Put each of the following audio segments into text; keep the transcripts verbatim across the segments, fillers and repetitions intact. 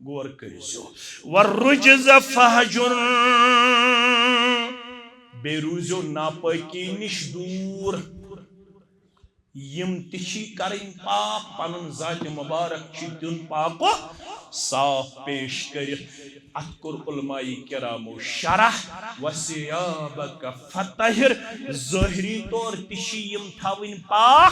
غور کٔرزیو۔ والرجز فہجر، بیٚیہِ روٗزیو ناپٲکی نِش دوٗر۔ یِم تہِ چھی کرٕنۍ پاک، پنُن ذاتِ مبارک چھی دیُن پاک و صاف پیش کٔرِتھ۔ اتھ کوٚر علماء کرامو شرح، وثیابک فطہر، ظٲہری طور تہِ چھی یِم تھاوٕنۍ پاک،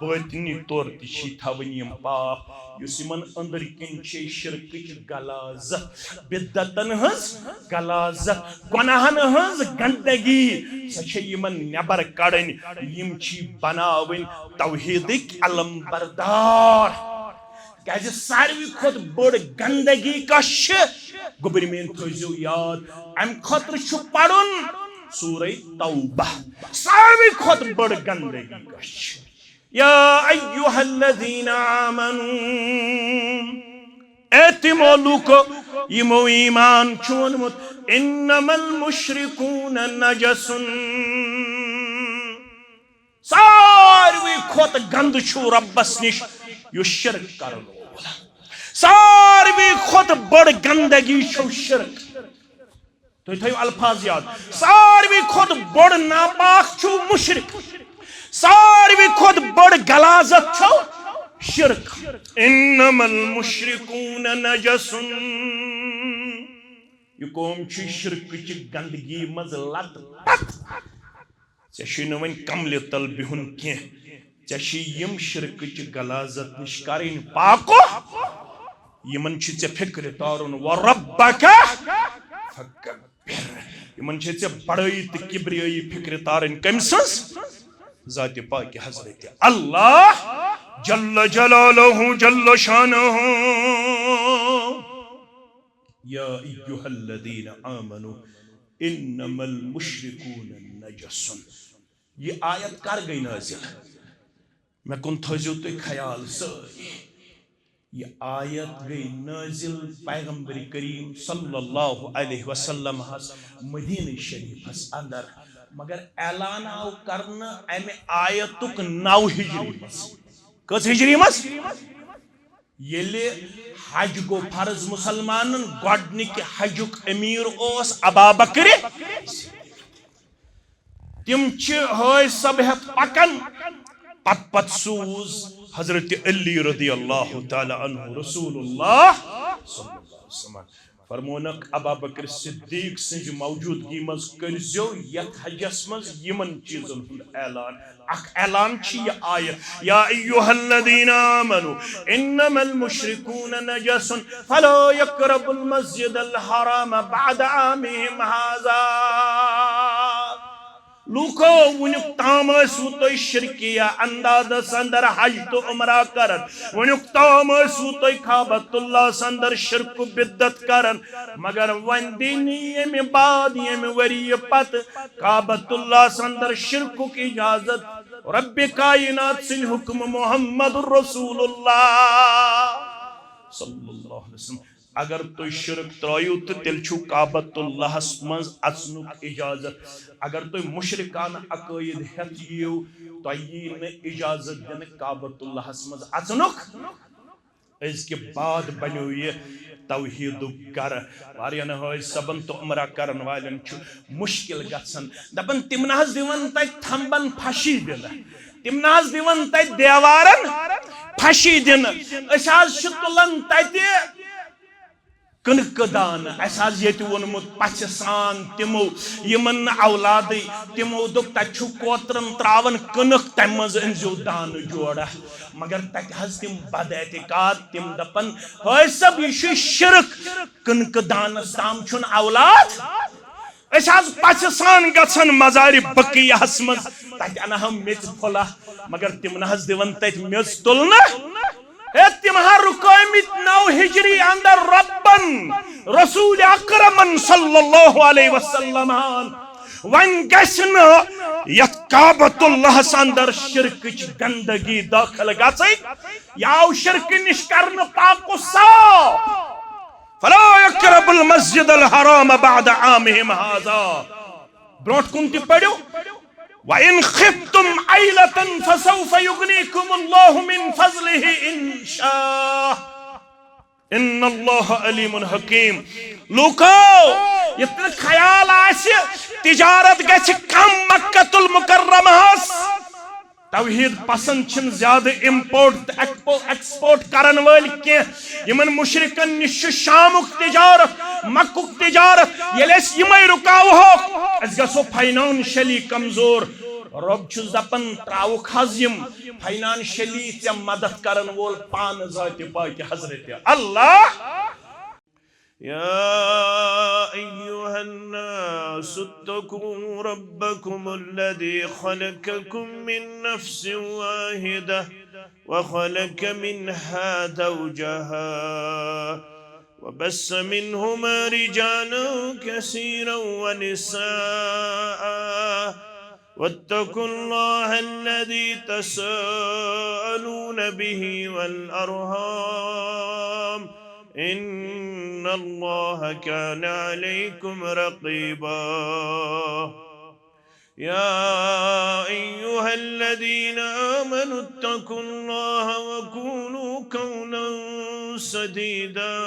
باطنی طور تہِ چھی تھاوٕنۍ یِم پاک۔ یُس یِمن أنٛدٕرۍ کِنۍ چھے شرکٕچ غلاظت، بدعتن ہٕنٛز غلاظت، گۄناہن ہٕنٛز گندگی، سۄ چھے یِمن نٮ۪بر کڑٕنۍ۔ یِم چھی بناوٕنۍ توحیدٕکۍ علم بردار۔ کیازِ ساروی کھۄتہٕ بٔڑ گندگی کۄس چھِ؟ گوٚبرۍ میٲنۍ تھٲیزیو یاد، امہِ خٲطرٕ چھُ پرُن سورہ توبہ۔ ساروی کھۄتہٕ بٔڑ گندگی کۄس چھِ؟ یا ایھا الذین آمنو، اے تِمو لوٗکو یِمو ایمان چھُ اوٚنمُت، انما المشرکون نجس، ساروی کھۄتہٕ گنٛدٕ چھُ رۄبس نِش یُس شرک کرن وول۔ ساروی کھۄتہٕ بٔڑ گندگی چھو شرک۔ تُہۍ تھٲیِو الفاظ یاد، ساروی کھۄتہٕ بوٚڑ ناپاک چھُ مُشرِک، ساروی کھۄتہٕ بٔڑ غلاظت چھو شرک۔ انما المشرکون نجس۔ یہِ قوم چھِ شرکٕچہِ گندگی منٛز لت پت۔ ژےٚ چھُے نہٕ وۄنۍ کملہِ تل بِہُن کینٛہہ۔ ژےٚ چھِ یِم شرکٕچہِ غلاظت نِش کرٕنۍ پاکو۔ یِمن چھُ ژےٚ فکرِ تارُن، وربک فکبر۔ یِمن چھِ ژےٚ بڑٲیی تہٕ کبریٲیی فکرِ تارٕنۍ۔ کٔمۍ سٕنٛز؟ ذاتِ پاکِ حضرت اللہ جل جلالہ جل شانہ۔ یا ایھا الذین آمنو انما المشرکون نجس۔ یہِ آیت کر گٔے نٲزِل؟ مےٚ کُن تھٲیزیو تُہۍ خیال سٲری۔ یہِ آیت گٔے نٲزِل پیغمبر کریم صلی اللہ علیہ وسلم ہس مدینہ شریفس اندر، مگر اعلان آو کرنہٕ امہِ آیتُک نو ہجری منٛز۔ کٔژ ہجری منٛز؟ ییٚلہِ حج گوٚو فرض مسلمانن، گۄڈنِکہِ حجُک امیر اوس ابا بکر۔ تِم چھِ حٲج صٲب ہٮ۪تھ پکان، پتہٕ پتہٕ سوٗز حضرت علی رضی اللہ تعالیٰ عنہ رسول اللہ صلی اللہ علیہ وسلم۔ فرمونکھ، ابا بکر صدیق سٕنٛزِ موجودگی منٛز کٔرزیو یتھ حجس منٛز یِمن چیٖزن ہُنٛد اعلان۔ اکھ اعلان چھِ یہِ آیت، یا ایھا الذین آمنو انما المشرکون نجس فلا یقربوا المسجد الحرام بعد عامہم ھذا۔ لوٗکو، وُنیُک تام ٲسوٕ تُہۍ شرکیہ اندازس اندر حج تہٕ عمرہ کران، وُنیُک تام ٲسوٕ تُہۍ کعبۃ اللہس اندر شرک و بدعت کران، مگر وۄنۍ دِنۍ ییٚمہِ بعد، ییٚمہِ ؤریہِ پتہٕ کعبۃ اللہس اندر شرکُک اجازت رب کائنات سٕنٛدِ حکمہٕ محمد رسول اللہ صلی اللہ علیہ وسلم۔ اگر تُہۍ شرک ترٲیِو تہٕ تیٚلہِ چھُو کعبۃ اللہس منٛز اژنُک اجازت۔ اگر تُہۍ مشرکانہ عقٲید ہٮ۪تھ یِیِو، تۄہہِ یی نہٕ اجازت دِنہٕ کعبۃ اللہس منٛز اژنُک۔ أزکہِ بعد بنیو یہِ توحیدُک گرٕ۔ واریاہن حٲج صٲبن تہٕ عمرہ کرن والٮ۪ن چھُ مشکل گژھان۔ دپان، تِم نہ حظ دِوان تتہِ تھمبن پھشی دِنہٕ، تِم نہ حظ دِوان تتہِ دیوارن پھشی دِنہٕ۔ أسۍ حظ چھِ تُلان تتہِ کٕنکہٕ دانہٕ۔ اسہِ حظ ییٚتہِ ووٚنمُت پژھِ سان تِمو، یِمن نہٕ اولادٕے، تِمو دوٚپ، تتہِ چھُ کوترن تراوان کٕنک، تمہِ منٛز أنزیو دانہٕ جوڑہ۔ مگر تتہِ حظ تِم بد اعتقاد، تِم دپان، حٲج صٲب، یہِ چھُ شرک، کٕنکہٕ دانس تام چھُنہٕ اولاد۔ أسۍ حظ پژھِ سان گژھان مزارِ بقیعس منٛز، تتہِ انہٕ ہم میٚژِ پھوٚلہ، مگر تِم نہ حظ دِوان تتہِ میٚژ تُلنہٕ۔ ہے، تِم ہا رُکٲومٕتۍ نو ہجری اندر ربن، رسول اکرمن صلی اللہ علیہ وسلم ہن۔ وۄنۍ گژھِ نہٕ یتھ کعبۃ اللہس اندر شرکٕچ گندگی دٲخل گژھٕنۍ۔ یہِ آو شرکہٕ نِش کرنہٕ پاک و صاف۔ فلا یقربوا المسجد الحرام بعد عامہم ھذا۔ برونٛٹھ کُن تہِ پٔرِو، وَإِنْ خِفْتُمْ عَيْلَةً فَسَوْفَ يُغْنِيكُمُ اللَّهُ مِنْ فَضْلِهِ إِنْ شَاءَ۔ ان اللہ علیم حکیم۔ لوکو، یتھ نہٕ خیال آسہِ تجارت گژھِ کم مکہ المکرمہس۔ توحید پسند چھِنہٕ زیادٕ امپورٹ تہٕ ایکسپو-، ایکسپورٹ کرن وٲلۍ کینٛہہ۔ یِمن مشرکن نِش چھُ شامُک تجارت، مکُک تجارت۔ ییٚلہِ أسۍ یِمے رُکاوہوکھ، أسۍ گژھو فاینانشلی کمزور۔ رۄب چھُس دپان، تراوُکھ حظ یِم فاینانشلی ژےٚ مدد کرن وول پانہٕ ذاتِ پاکہِ حضرت اللہ۔ يا أيها الناس اتقوا ربكم الذي خلقكم من نفس واحدة وخلق منها زوجها وبث منهما رجالا كثيرا ونساء واتقوا الله الذي تساءلون به والأرحام إن الله كان عليكم رقيبا. يا أيها الذين آمنوا اتقوا الله وقولوا قولا سديدا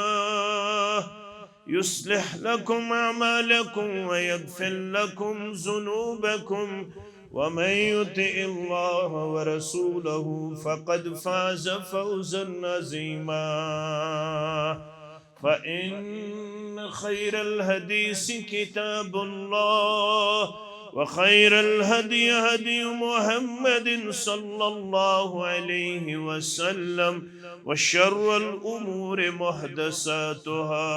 يصلح لكم أعمالكم ويغفر لكم ذنوبكم ومن يطع الله ورسوله فقد فاز فوزا عظيما. فإن خير الحديث كتاب الله وخير الهدي هدي محمد صلى الله عليه وسلم وشر الأمور محدثاتها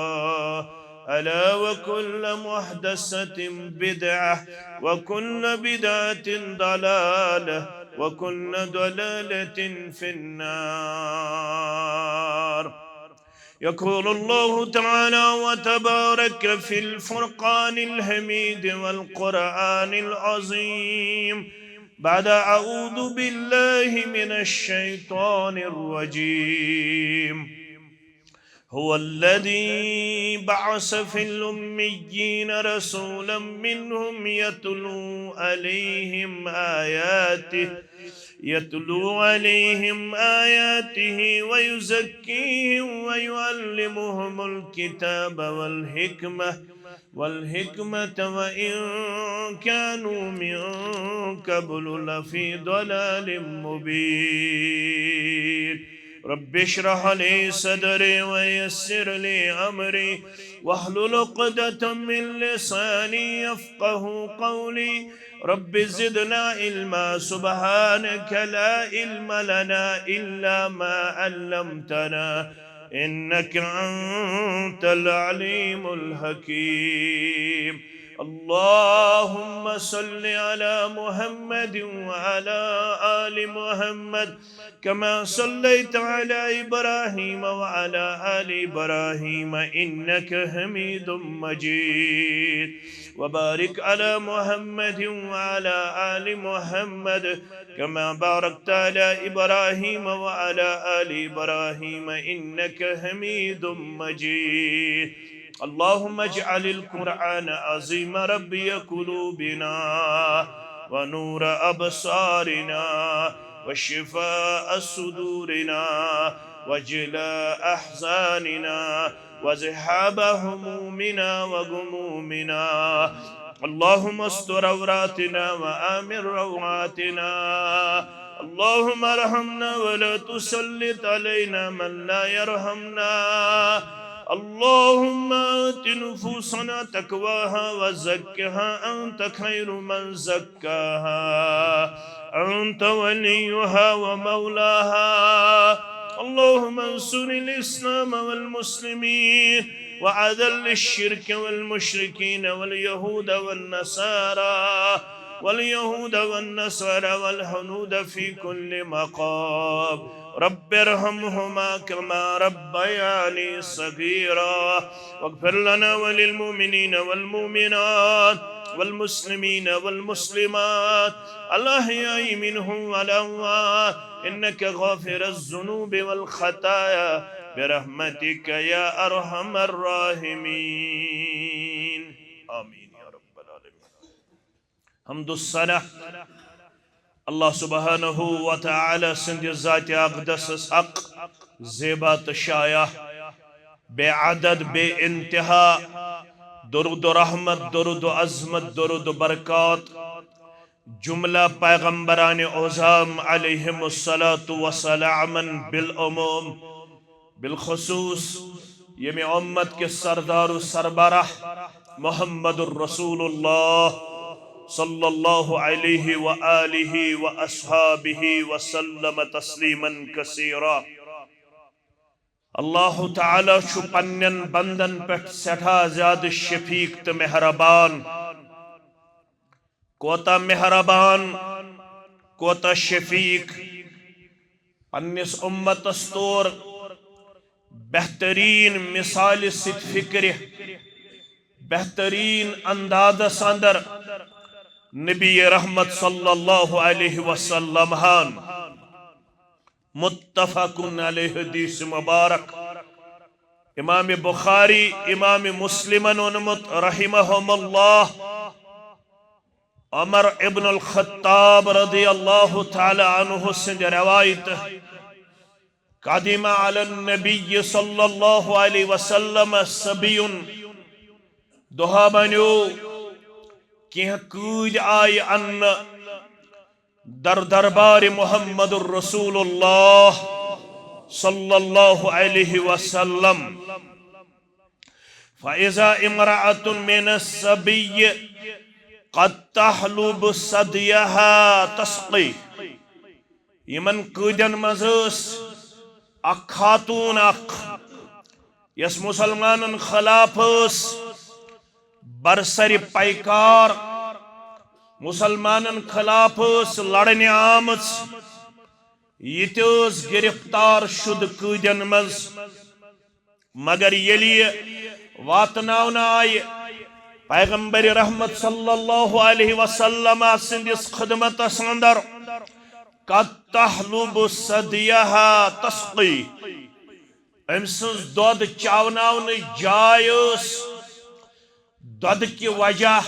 ألا وكل محدثة بدعة وكل بدعة ضلالة وكل ضلالة في النار. يقول الله تعالى وتبارك في الفرقان الحميد والقرآن العظيم بعد أعوذ بالله من الشيطان الرجيم. هو الذي بعث في الأميين رسولا منهم يتلو عليهم آياته يتلو عليهم آياته ويزكيهم ويعلمهم الكتاب والحكمة والحكمة وإن كانوا من قبل لفي ضلال مبين. رب اشرح لي صدري ويسر لي أمري واحلل عقدة من لساني يفقه قولي. رب زدنا علما. سبحانك لا علم لنا إلا ما علمتنا إنك أنت العليم الحكيم. اللهم صل على محمد وعلى آل محمد كما صليت على إبراهيم وعلى آل إبراهيم إنك حميد مجيد. وبارك على محمد وعلى آل محمد كما باركت على إبراهيم وعلى آل إبراهيم إنك حميد مجيد. اللهم اجعل القرآن العظيم ربيع قلوبنا ونور أبصارنا وشفاء صدورنا وجلاء أحزاننا وذهاب همومنا وغمومنا. اللهم استر عوراتنا وآمن روعاتنا. اللهم ارحمنا ولا تسلط علينا من لا يرحمنا. اللهم آت نفوسنا تقواها وزكها أنت خير من زكاها أنت وليها ومولاها. اللهم انصر الإسلام والمسلمين وأذل الشرك والمشركين واليهود والنصارى واليهود والنصارى والهنود في كل مقام. رب ارحمهما كما ربياني صغيرا. واغفر لنا وللمؤمنين والمؤمنات والمسلمين والمسلمات الأحياء منهم والأموات إنك غافر الذنوب والخطايا برحمتك يا أرحم الراحمين. آمين يا رب العالمين. حمد و ثنا اللہ سبحانہ و تعالی سٕنٛدِ ذاتِ اقدسس حق، زیبا تہٕ شایع۔ بے عدد، بے انتہا درود و رحمت، درود و عظمت، درود و برکات جملہ پیغمبران عظام علیہم الصلاۃ والسلام بالعموم، بالخصوص ییٚمہِ امت کے سردار و سربراہ محمد الرسول اللہ صلی اللہ علیہ و آلہ و اصحابہ وسلم تسلیما کثیرا۔ اللہ تعالیٰ چھُ پننٮ۪ن بندن پٮ۪ٹھ سٮ۪ٹھاہ زیادٕ شفیق تہٕ مہربان۔ کوتاہ مہربان، کوتاہ شفیق۔ پننِس امتس تور بہترین مثالہِ سۭتۍ فکرِ، بہترین اندازس اندر نبی رحمت صلی اللہ علیہ وسلم ہن۔ متفق علیہ حدیث مبارک۔ امام بخاری، امام مسلمن اونمت رحمہم اللہ۔ عمر ابن الخطاب رضی اللہ تعالی عنہ سند روایت، قدم علی النبی صلی اللہ علیہ وسلم صبی، دہا بنیو کینٛہہ کۭتۍ آیہِ اننہٕ در دربار محمد الرسول اللہ صلی اللہ علیہ وسلم۔ فإذا امرأة من الصبي قد تحلب ثديها تسقي۔ یِمن کۭتٮ۪ن منٛز ٲس اکھ خاتون اکھ، یۄس مسلمانن خلاف ٲس برسر پیکار، مسلمانن خلاف ٲس لڑنہِ آمٕژ۔ یہِ تہِ ٲس گرفتار شدٕ قٲدٮ۪ن منٛز، مگر ییٚلہِ یہِ واتناونہٕ آیہِ پیغمبر رحمت صلی اللہ علیہ وسلم سٕنٛدِس خدمتس اندر، قد تحلب ثديها تسقي، أمۍ سٕنٛز دۄد چاوناونٕچ جاے ٲس دۄدٕ کہِ وجہ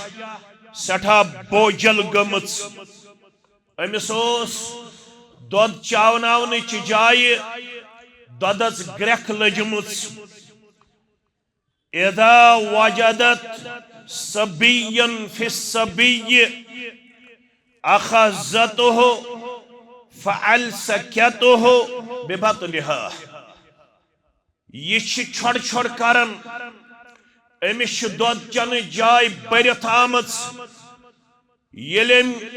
سٮ۪ٹھاہ بوجل گٔمٕژ۔ أمِس اوس دۄد چاوناونٕچ جایہِ دۄدس گرٛٮ۪کھ لٔجمٕژ۔ إذا وجدت صبيا في الصبي أخذته فألصقته ببطنها۔ یہِ چھِ چھۄڑ چھۄڑ کران، أمِس چھِ دۄد چنٕچ جاے بٔرِتھ آمٕژ۔ ییٚلہِ أمۍ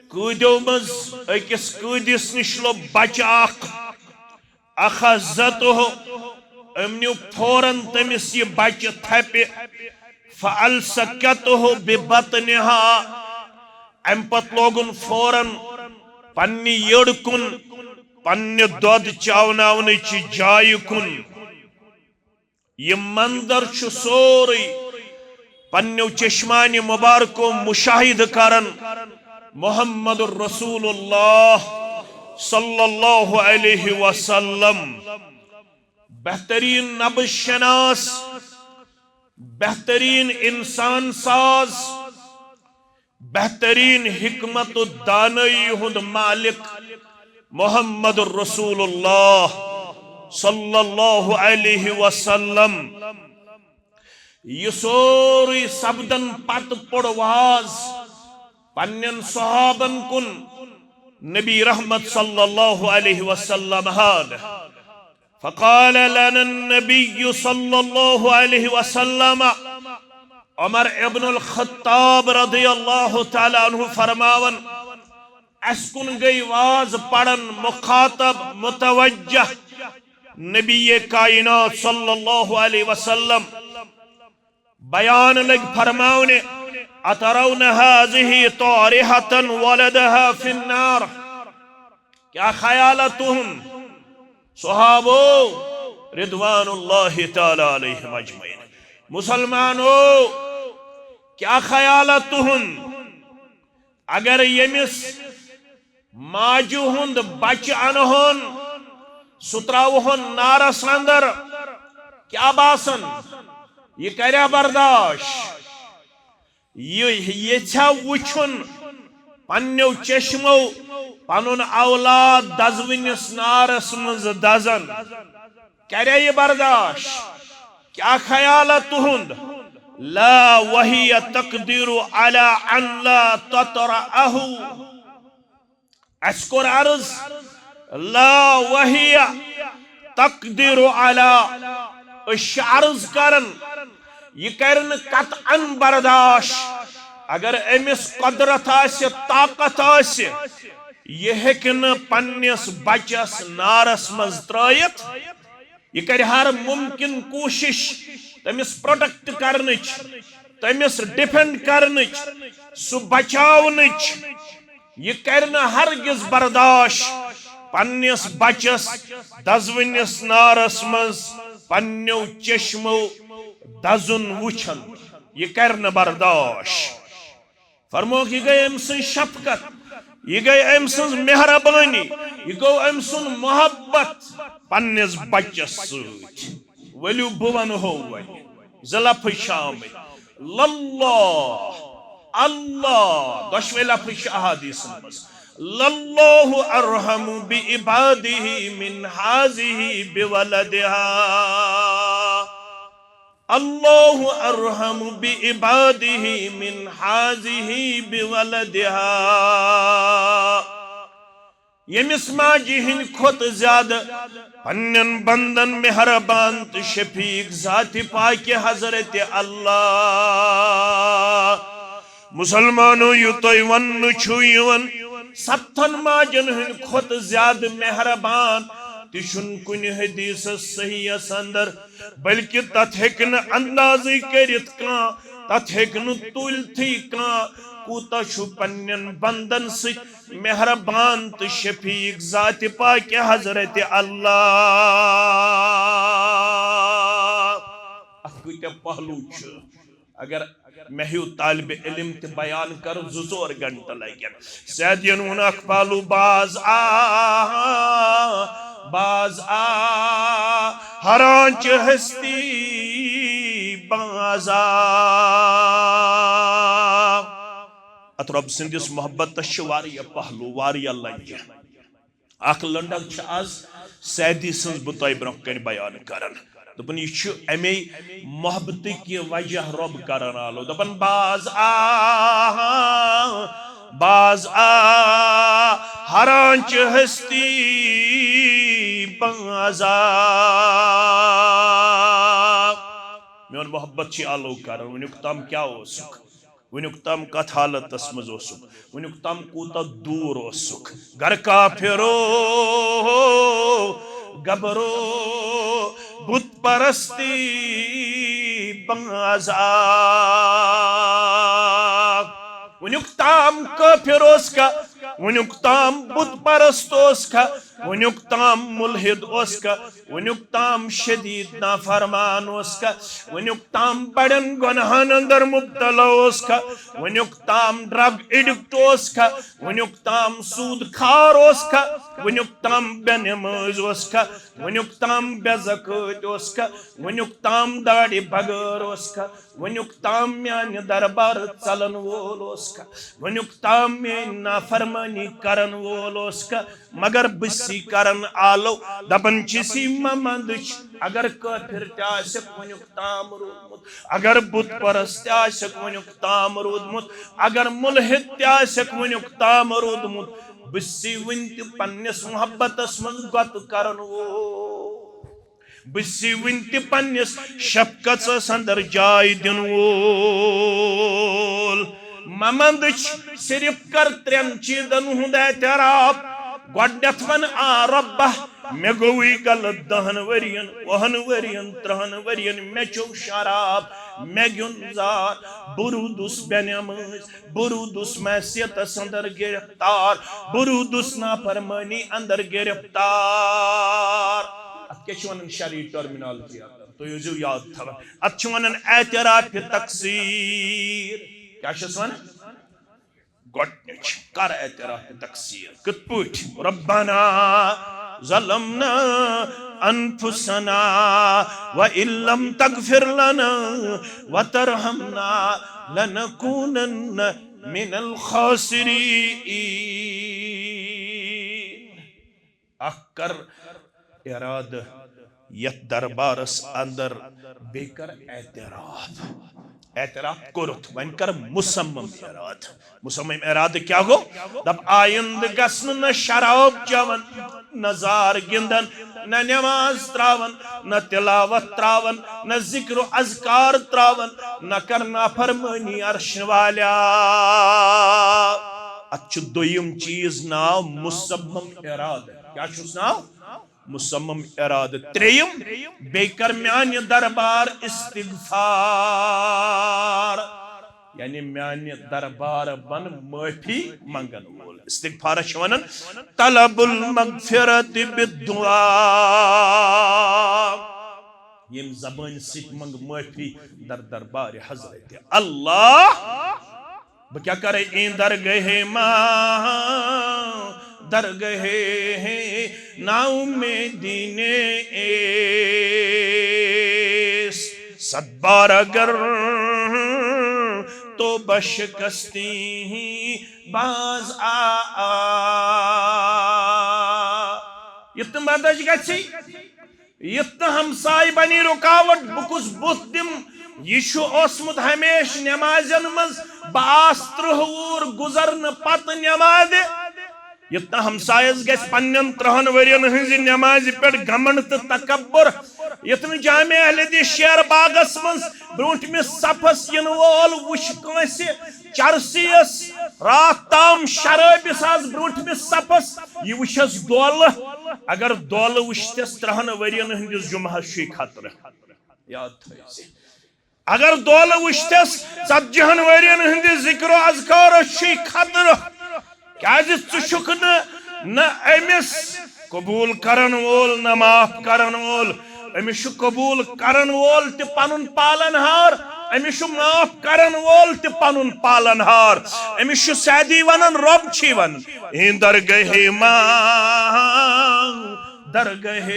قۭدیو منٛز أکِس قۭدِس نِش لوٚب بچہٕ اکھ، أخذته، أمۍ نیوٗ فوراً تٔمِس یہِ بچہٕ تھپہِ، فألصقته ببطنها، اَمہِ پتہٕ لوگُن فوراً پننہِ یٔڑ کُن، پننہِ دۄد چاوناونٕچہِ جایہِ کُن۔ یہِ منظر چھُ سورُے پننیو چشمانِ مبارکو مشاہدٕ کران محمد رسول اللہ صلی اللہ علیہ وسلم۔ بہترین نبض شناس، بہترین انسان ساز، بہترین حکمت و دانائی ہند مالک محمد رسول اللہ صلی اللہ علیہ وسلم۔ یہ سورُے سپدن پتہٕ پوٚر واز پننٮ۪ن صحابن کُن نبی رحمت صلی اللہ علیہ وسلم ہن۔ فقال لنا النبي صلى الله عليه وسلم، عمر ابن الخطاب رضی اللہ تعالیٰ عنہ فرماون، اس کُن گٔے واز پڑن مخاطب متوجہ نبی کائنات صلی اللہ علیہ وسلم۔ بیان لگۍ فرماونہِ، أترون هذه طارحة ولدها في النار؟ کیا خیال تُہُنٛد؟ صحابو رضوان اللہ تعالیٰ علیہم اجمعین۔ مسلمانو، کیا خیال تُہُنٛد؟ اگر ییٚمِس ماجہِ ہُنٛد بچہِ انہون، سُہ تراوہون نارس اندر، کیا باسان؟ یہ کریا برداشت؟ یہ یژھیا وچھُن پننیو چشمو پنُن اولاد دزوٕنِس نارس منٛز دزان؟ کریا یہ برداشت؟ کیا خیال تہند؟ لا وهي تقدر على ان لا تطرأه۔ اسہِ کوٚر عرض، لا وهي تقدر على، أسۍ چھِ عرض کران، یہِ کرِ نہٕ قطعاً برداش۔ اگر أمِس قدرت آسہِ، طاقت آسہِ، یہِ ہیٚکہِ نہٕ پننِس بچس نارس منٛز ترٲیِتھ۔ یہِ کرِ ہر ممکن کوٗشش تٔمِس پروٹیکٹ کرنٕچ، تٔمِس ڈیفینڈ کرنٕچ، سُہ بچاونٕچ۔ یہِ کرِ نہٕ ہرگز برداش پننِس بچس دزوٕنِس نارس منٛز پننیو چشمو دزُن وٕچھن۔ یہِ کرِ نہٕ برداش۔ فرموکھ، یہِ گٔے أمۍ سٕنٛز شفقت، یہِ گٔے أمۍ سٕنٛز مہربٲنی، یہِ گوٚو أمۍ سُنٛد محبت پننِس بچس سۭتۍ۔ ؤلِو بہٕ ونہو وۄنۍ، زٕ لفظ چھِ آمٕتۍ، للہ، اللہ، دۄشوے لفظ چھِ احادیثن منٛز، للہ ارحم بعباده من هذه بولدها۔ اللہ ارحم بعباده من هذه بولدها۔ ییٚمِس ماجہِ ہِنٛدِ کھۄتہٕ زیادٕ پننٮ۪ن بندن مہربان تہٕ شفیق ذاتِ پاکہِ حضرت اللہ۔ مسلمانو، یہِ تۄہہِ وننہٕ چھُو یِوان، ستتھن ماجن ہٕنٛدِ کھۄتہٕ زیادٕ مہربان تہِ چھُنہٕ کُنہِ حدیثس صحیحس اندر، بلکہ تتھ ہیٚکہِ نہٕ اندازٕے کٔرِتھ کانٛہہ، تتھ ہیٚکہِ نہٕ تُلتھٕے کانٛہہ، کوٗتاہ چھُ پننٮ۪ن بندن سۭتۍ مہربان تہٕ شفیق ذاتِ پاکہِ حضرت اللہ۔ اتھ کۭتیاہ پہلو چھِ۔ اگر مےٚ ہیوٗ طالبِ علم تہِ بیان کرُن، زٕ ژور گھنٹہٕ لگن۔ سعدین ووٚن اکھ پہلو، باز آ، باز آ، ہرانچ ہستی باز آ۔ اتھ رۄب سٕنٛدِس محبتس چھِ واریاہ پہلو، واریاہ لنجہِ۔ اکھ لنڈک چھِ از سعدی سٕنٛز بہٕ تۄہہِ برونٛہہ کنہِ بیان کران۔ دوٚپُن، یہِ چھُ اَمے محبتٕکۍ وجہ رۄب کران آلو۔ دَپان، باز آ، باز آ، ہرانچ ہستی باز آ۔ میون محبت چھِ آلو کران، وٕنیُک تام کیٛاہ اوسُکھ؟ وٕنیُک تام کتھ حالتس منٛز اوسُکھ؟ وٕنیُک تام کوٗتاہ دوٗر اوسُکھ؟ گر کافرو گبرو بت پرستی باز آ۔ وٕنیُک تام کافر اوس کھا؟ وٕنیُک تام بت پرست اوس کھا؟ وٕنیُک تام ملحد اوس کھا؟ وٕنیُک تام شدید نافرمان اوس کھا؟ وٕنیُک تام بڑن گناہن اندر مبتلا اوس کھا؟ وٕنیُک تام ڈرگ ایڈکٹ اوس کھا؟ وٕنیُک تام سود خار اوس کھا؟ وٕنیُک تام بے نماز اوس کھا؟ وٕنیُک تام بے زکٲتۍ اوس کھا؟ وٕنیُک تام داڑِ بغٲر اوس کھا؟ وٕنیُک تام میانہِ دربار ژلن وول اوس کھا؟ وٕنیُک تام میٲنۍ نافرمٲنی کرن وول اوس کھا؟ مگر بہٕ سی کرن آلو، دپان چھِس یہِ مہ مندٕچھ۔ اگر کٲفر تہِ آسٮ۪کھ وٕنیُک تام روٗدمُت، اگر بت پرست تہِ آسٮ۪کھ وٕنیُک تام روٗدمُت، اگر ملحد تہِ آسٮ۪کھ وٕنیُک تام روٗدمُت، بہٕ سی وٕنہِ تہِ پننِس محبتس منٛز گۄتہٕ کرن وول۔ بہٕ سی وٕنہِ تہِ پننِس شفقتس اندر جاے دِنہٕ وول۔ مہ مندٕچھ، صرف کر ترٛٮ۪ن چیٖزن ہُنٛد اعتراف۔ گۄڈٕنٮ۪تھ ون، آ رۄبہ، مےٚ گوٚوٕے غلط دہن ؤرین، وُہن ؤرین، ترٕہن ؤرین، مےٚ چوٚو شراب، مےٚ گیُنٛد زار، بہٕ روٗدُس بے نمٲز، بہٕ روٗدُس معصیتس اندر گرفتار، بہٕ روٗدُس نافرمٲنی اندر گرفتار۔ اتھ کیٛاہ چھِ ونان شرعی ٹرمینالوجی اندر؟ تُہۍ ٲسۍزیو یاد تھاوان، اتھ چھِ ونان اعتراف تقصیر۔ کیٛاہ چھِس ونان؟ گۄڈٕنِچ کر اعتراف تقصیر۔ کِتھ پٲٹھۍ؟ ربنا ظلمنا انفسنا وان لم تغفر لنا وترحمنا لنکونن من الخاسرین۔ اکھ کر ارادٕ یتھ دربارس اندر، بیٚیہِ کر اعتراف۔ اعتراف کوٚرُتھ، وۄنۍ کر مصمم ارادٕ۔ مصمم ارادٕ کیٛاہ گوٚو؟ دپ، آیندٕ گژھنہٕ نہ شراب چٮ۪وان، نہ زار گِنٛدان، نہ نماز تراوان، نہ تلاوت تراوان، نہ ذکر و اذکار تراوان، نہ کر نافرمٲنی عرش والیا۔ اتھ چھُ دوٚیِم چیٖز ناو مصمم ارادٕ۔ کیٛاہ چھُس ناو؟ مصمم ارادٕ۔ ترٛیٚیِم، بیٚیہِ کر میانہِ دربار استغفار، یعنی میانہِ دربار بن معٲفی منگن وول۔ استغفارس چھِ ونان طلب المغفرت بالدعاء۔ ییٚمہِ زبٲنۍ سۭتۍ منگ معٲفی در دربار حضرت اللہ۔ بہٕ کیٛاہ کرٕ ایں درگاہ ما، درگاہ ناامیدی نے ایس۔ صد بار اگر توبہ شکستی باز آ، آ۔ یہِ تہٕ مدد گژھی۔ یُتھ نہٕ ہمسایہِ بنی رکاوٹ، بہٕ کُس بُتھ دِمہٕ؟ یہِ چھُ اوسمُت ہمیشہِ نمازٮ۪ن منٛز، بہٕ آس ترٕٛہ وُہُر گُزرنہٕ پتہٕ نمازِ۔ یُتھ نہٕ ہمسایس گژھِ پننٮ۪ن ترٕٛہن ؤرین ہٕنٛزِ نمازِ پٮ۪ٹھ گمنڈ تہٕ تکبر۔ یُتھ نہٕ جامع اہل حدیث شیر باغس منٛز برونٹھمِس صفس یِنہٕ وول وٕچھِ کٲنٛسہِ چرسیس، راتھ تام شرٲبِس آز برونٹھمِس صفس، یہِ وٕچھس دولہٕ۔ اگر دولہٕ وٕچھتس ترٕٛہن ؤرین ہٕنٛدِس جمعہس چھُے خطرٕ۔ یاد تھٲیِو زِ اگر دولہٕ وٕچھتس ژتجی ہن ؤرین ہٕنٛدِس ذکر و اذکارس چھُے خطرٕ۔ کیازِ ژٕ چھُکھ نہٕ، نہ أمِس قبول کرن وول، نہ معاف کرن وول۔ أمِس چھُ قبول کرن وول تہِ پنُن پالن ہار، أمِس چھُ معاف کرن وول تہِ پنُن پالن ہار۔ أمِس چھُ سیدی ونان، رۄب چھی ونان، ایں درگاہ ما، درگاہ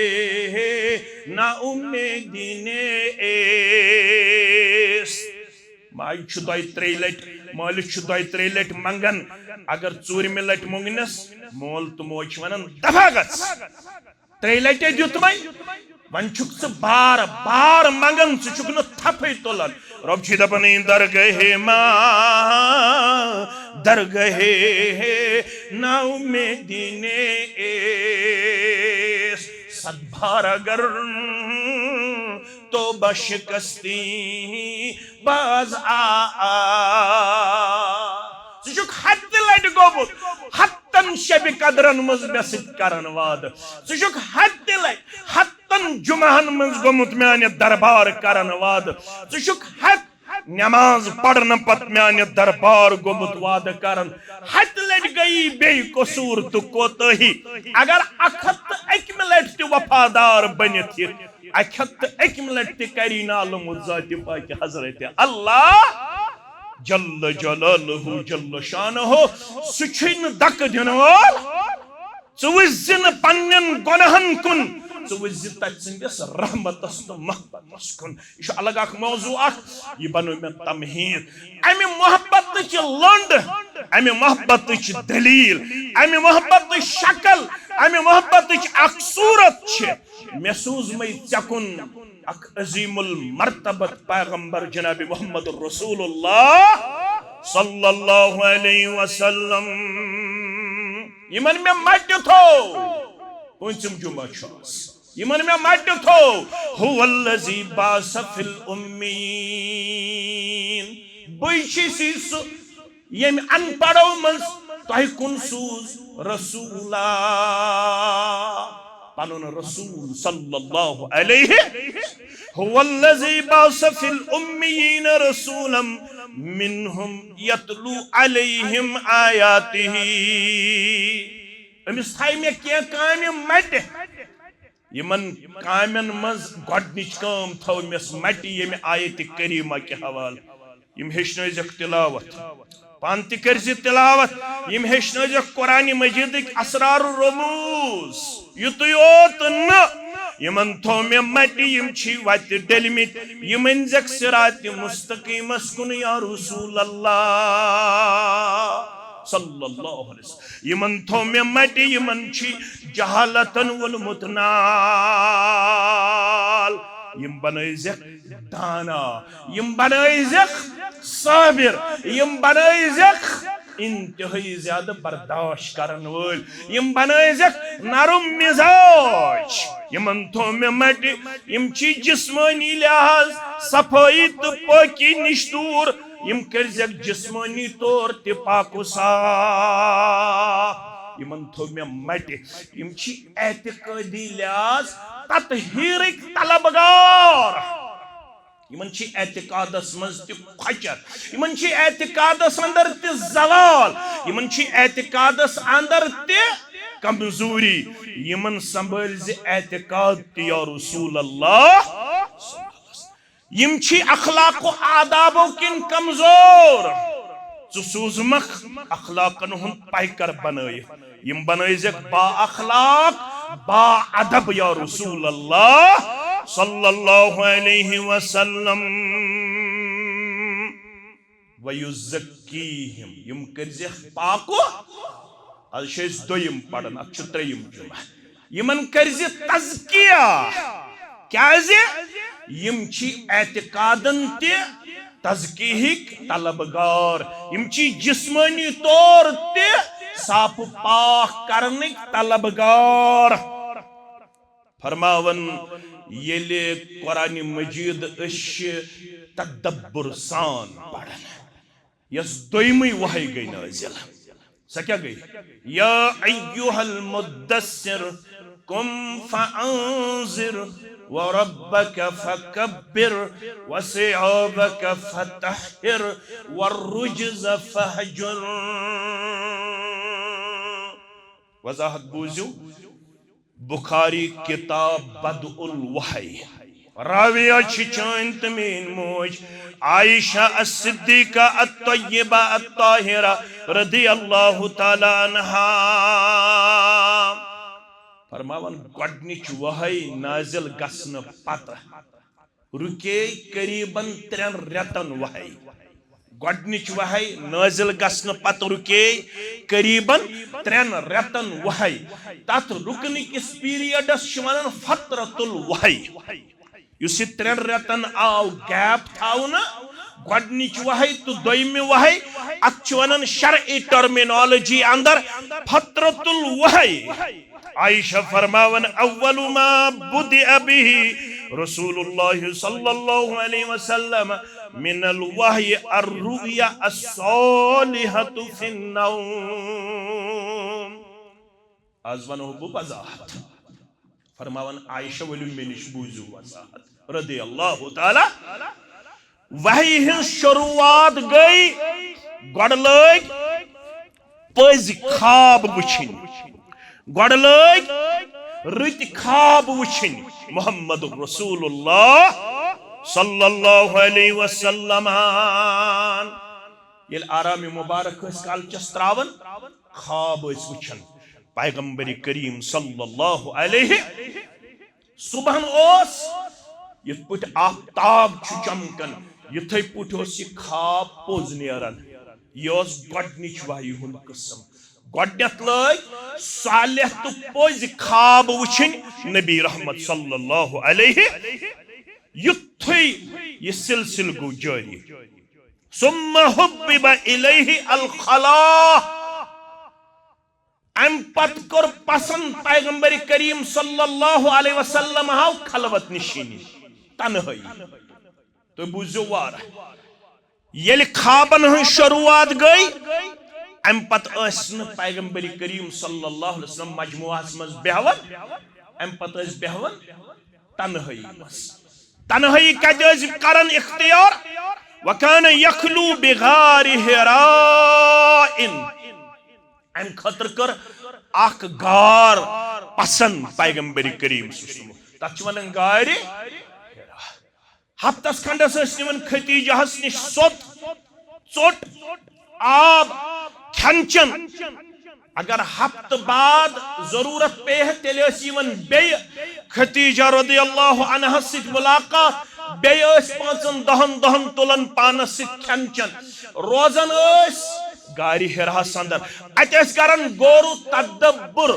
نا امیدی نے ایس۔ ماجہِ چھُ دۄیہِ ترٛیٚیہِ لٹہِ، مٲلِس چھُ دۄیہِ ترٛیٚیہِ لٹہِ منگان۔ اگر ژوٗرمہِ لٹہِ مونگنس، مول تہٕ موج چھِ ونان، دفا گژھ۔ ترٛیٚیہِ لٹہِ دیُت وۄنۍ، وۄنۍ چھُکھ ژٕ بار بار منگان، ژٕ چھُکھ نہٕ تھپھے تُلان۔ رۄب چھُے دپان، ایں درگاہ ما، درگاہ نا امیدی نے ایس۔ صد بار اگر توبہ شکستی باز آ، آ۔ ژٕ چھُکھ ہتہِ لٹہِ گوٚمُت ہتن شبِ قدرن منٛز مےٚ سۭتۍ کرن وعدٕ۔ ژٕ چھُکھ ہتہِ لٹہِ، ہتن جمعہن منٛز گوٚمُت میانہِ دربار کرن وعدٕ۔ ژٕ چھُکھ ہتہِ نماز پرنہٕ پتہٕ میانہِ دربار گوٚمُت وعدٕ کرن۔ ہتہِ لٹہِ گٔیی بیٚیہِ قصوٗر تہٕ کوتٲہی۔ اگر اکھ ہتھ تہٕ اکمہِ لٹہِ تہِ وفادار بٔنِتھ یہِ، اکہِ ہتہٕ تہٕ اکہِ مِنٹ تہِ کری نہٕ علم ذاتِ پاکِ حضرت اللہ جل جلالہ جل شانہ، سُہ چھُے نہٕ دکہٕ دِنہٕ وول۔ ژٕ وٕچھ زِ نہٕ پننٮ۪ن گۄناہن کُن، ژٕ وٕچھ زِ تتہِ سٕنٛدِس رحمتس تہٕ محبتس کُن۔ یہِ چھُ الگ اکھ موضوع اکھ، یہِ بنوو مےٚ تمہیٖد۔ امہِ محبتٕچ لنڈ، امہِ محبتٕچ دلیل، امہِ محبتٕچ شکل، امہِ محبتٕچ اکھ صورت چھِ۔ مےٚ سوٗزمَے ژےٚ کُن اکھ عظیم المرتبت پیغمبر جناب محمد رسول اللہ صلی اللہ علیہ وسلم۔ یِمن مےٚ مٹہِ تھوو، پوٗنٛژِم جمعہ چھُ آز۔ یِمن مےٚ مٹہِ تھوو، هو الذی بعث فی الامیین۔ بٕے چھُس سُہ ییٚمۍ ان پڑھو منٛز تۄہہِ کُن سوٗز رسولا، پنُن رسول صلی اللہ علیہ۔ هو الذی بعث فی الامیین رسولا منہم یتلو علیہم آیاتہ۔ أمِس تھایہِ مےٚ کینٛہہ کامہِ مٹہِ۔ یِمن کامٮ۪ن منٛز گۄڈٕنِچ کٲم تھٲو مےٚ مٹہِ ییٚمہِ آیتِ کریمہ کہِ حوالہٕ۔ یِم ہیٚچھنٲوزٮ۪کھ تلاوت، پانہٕ تہِ کٔرزِ تلاوت۔ یِم ہیٚچھنٲوزٮ۪کھ قرآن مجیدٕکۍ اسرار و رموز۔ یُتُے یوت نہٕ، یِمن تھوو مےٚ مٹہِ، یِم چھی وتہِ ڈٔلمٕتۍ۔ یِم أنزٮ۪کھ صراط مستقیمس کُن یا رسول اللہ۔ صلی اللہ علیہ وسلم۔ یِمن تھوٚو مےٚ مٹہِ، یِمن چھِ جہالتن وولمُت نال۔ یِم بنٲوزٮ۪کھ دانا، یِم بنٲوزٮ۪کھ صابر، یِم بنٲوزٮ۪کھ انتہٲئی زیادٕ برداشت کرن وٲلۍ، یِم بنٲوزٮ۪کھ نرم مزاج۔ یِمن تھوٚو مےٚ مٹہِ، یِم چھِ جسمٲنی لحاظ صفٲیی تہٕ پٲکی نِش دوٗر، یِم کٔرزٮ۪کھ جسمٲنی طور تہِ پاک و صاف۔ یِمن تھوٚو مےٚ مٹہِ، یِم چھِ اعتقٲدی لحاظ تطہیٖرٕکۍ طلبگار۔ یِمن چھِ اعتقادس منٛز تہِ کھۄچر، یِمن چھِ اعتقادس اندر تہِ زوال، یِمن چھِ اعتقادس اندر تہِ کمزوری۔ یِمن سنبھٲلۍ زِ اعتقاد تہِ یا رسول اللہ۔ یِم چھِ اخلاق و آدابو کِنۍ کمزور۔ ژٕ سوٗزمکھ اخلاقن ہُنٛد پیکر بنٲیِتھ۔ یِم بنٲوزٮ۪کھ با اخلاق، با ادب یا رسول اللہ صلی اللہ علیہ وسلم۔ وَيُزَكِّيهِمْ، یِم کٔرزٮ۪کھ پاکو۔ از چھِ أسۍ دوٚیِم پران، اتھ چھُ ترٛیٚیِم جمعہ۔ یِمن کٔرزِ تزکیہ، کیازِ یِم چھِ اعتقادن تہِ تزکیہٕکۍ طلبگار، یِم چھِ جسمٲنی طور تہِ صاف و پاک کرنٕکۍ طلبگار۔ فرماوان، ییٚلہِ قرآن مجید أسۍ چھِ تدبر سان پران، یۄس دوٚیمٕے وحی گٔے نٲزِل۔ سۄ کیٛاہ گٔے؟ یا ایھا المدثر قم فانذر وربک فکبر وثیابک فطہر والرجز فہجر۔ وضاحت بوٗزِو، بخاری کتاب بدء الوحی۔ راویہ چھِ چٲنۍ تہٕ میٲنۍ موج عائشہ الصدیقہ الطیبہ الطاہرہ رضی اللہ تعالیٰ عنہا۔ فرماوان، گۄڈنِچ وحی نازل گژھنہٕ پتہٕ رُکے قریباً ترٛٮ۪ن رٮ۪تن وحی۔ گۄڈنِچ وحی نٲزِل گژھنہٕ پتہٕ رُکے قریباً ترٛٮ۪ن رٮ۪تن وحی۔ تتھ رُکنہٕ کِس پیریڈس چھِ ونان فترۃ الوحی۔ یُس یہِ ترٛٮ۪ن رٮ۪تن آو گیپ تھاونہٕ، گۄڈنِچ وحی تہٕ دوٚیمہِ وحی، اتھ چھِ ونان شرعی ٹرمینالوجی اندر فترۃ الوحی۔ عائشہ فرماوان، اول ما بدء به رسول اللہ صلی اللہ علیہ وسلم من الوحی الرؤیا الصالحۃ فی النوم۔ از ونہو بہٕ وضاحت۔ فرماوان عائشہ، ؤلِو مےٚ نِش بوٗزِو وضاحت رضی اللہ تعالیٰ۔ وحی ہٕنٛز شروٗعات گٔے، گۄڈٕ لٲگۍ پٔزۍ خواب وٕچھِنۍ، گۄڈٕ لٲگۍ رٕتۍ خواب وٕچھِنۍ محمد رسول اللہ صلی اللہ علیہ وسلم۔ ییٚلہِ آرام مبارک ٲسۍ کالچس تراوان، خواب ٲسۍ وٕچھان پیغمبر کریم صلی اللہ علیہ۔ صبحن اوس یِتھ پٲٹھۍ آفتاب چھُ چمکان، یِتھے پٲٹھۍ اوس یہِ خواب پوٚز نیران۔ یہِ اوس گۄڈنِچ وحی ہُنٛد قٕسم۔ گۄڈنیتھ لٲگۍ صالح تہٕ پوٚزۍ خواب وٕچھِنۍ نبی رحمت صلی اللہ علیہ۔ یُتھُے یہِ سلسلہٕ گوٚو جٲری۔ ثم حبب الیہ الخلاء۔ امہِ پتہٕ کوٚر پسند پیغمبر کریم صلی اللہ علیہ وسلم ہاو خلوت نشینی، تنہٲیی۔ تُہۍ بوٗزِو وارٕ۔ ییٚلہِ خوابن ہٕنٛز شروٗعات گٔے، امہِ پتہٕ ٲسۍ نہٕ پیغمبر کریم صلی اللہ علیہ وسلم مجموعس منٛز بیہوان، امہِ پتہٕ ٲسۍ بیہوان تنہٲیی منٛز۔ تنہٲیی کتہِ ٲسۍ کران اختیار؟ وکان یخلو بغار حراء۔ امہِ خٲطرٕ کٔر اکھ غار پسند پیغمبر کریم صلی اللہ علیہ وسلم۔ تتھ چھِ ونان غارِ حرا۔ ہفتس کھنڈس ٲسۍ نِوان خدیجہس نِش سوٚت، ژوٚٹ، آب، کھٮ۪ن چٮ۪ن۔ اگر ہفتہٕ بعد ضروٗرت پیٚیہِ ہا، تیٚلہِ ٲسۍ یِوان بیٚیہِ خدیجہ رضی اللہ عنہس سۭتۍ مُلاقات، بیٚیہِ ٲسۍ پانٛژن دَہن دۄہن تُلان پانس سۭتۍ کھٮ۪ن چٮ۪ن۔ روزان ٲسۍ غارِ حِراہَس اندر۔ اَتہِ ٲسۍ کران غور و تدبر،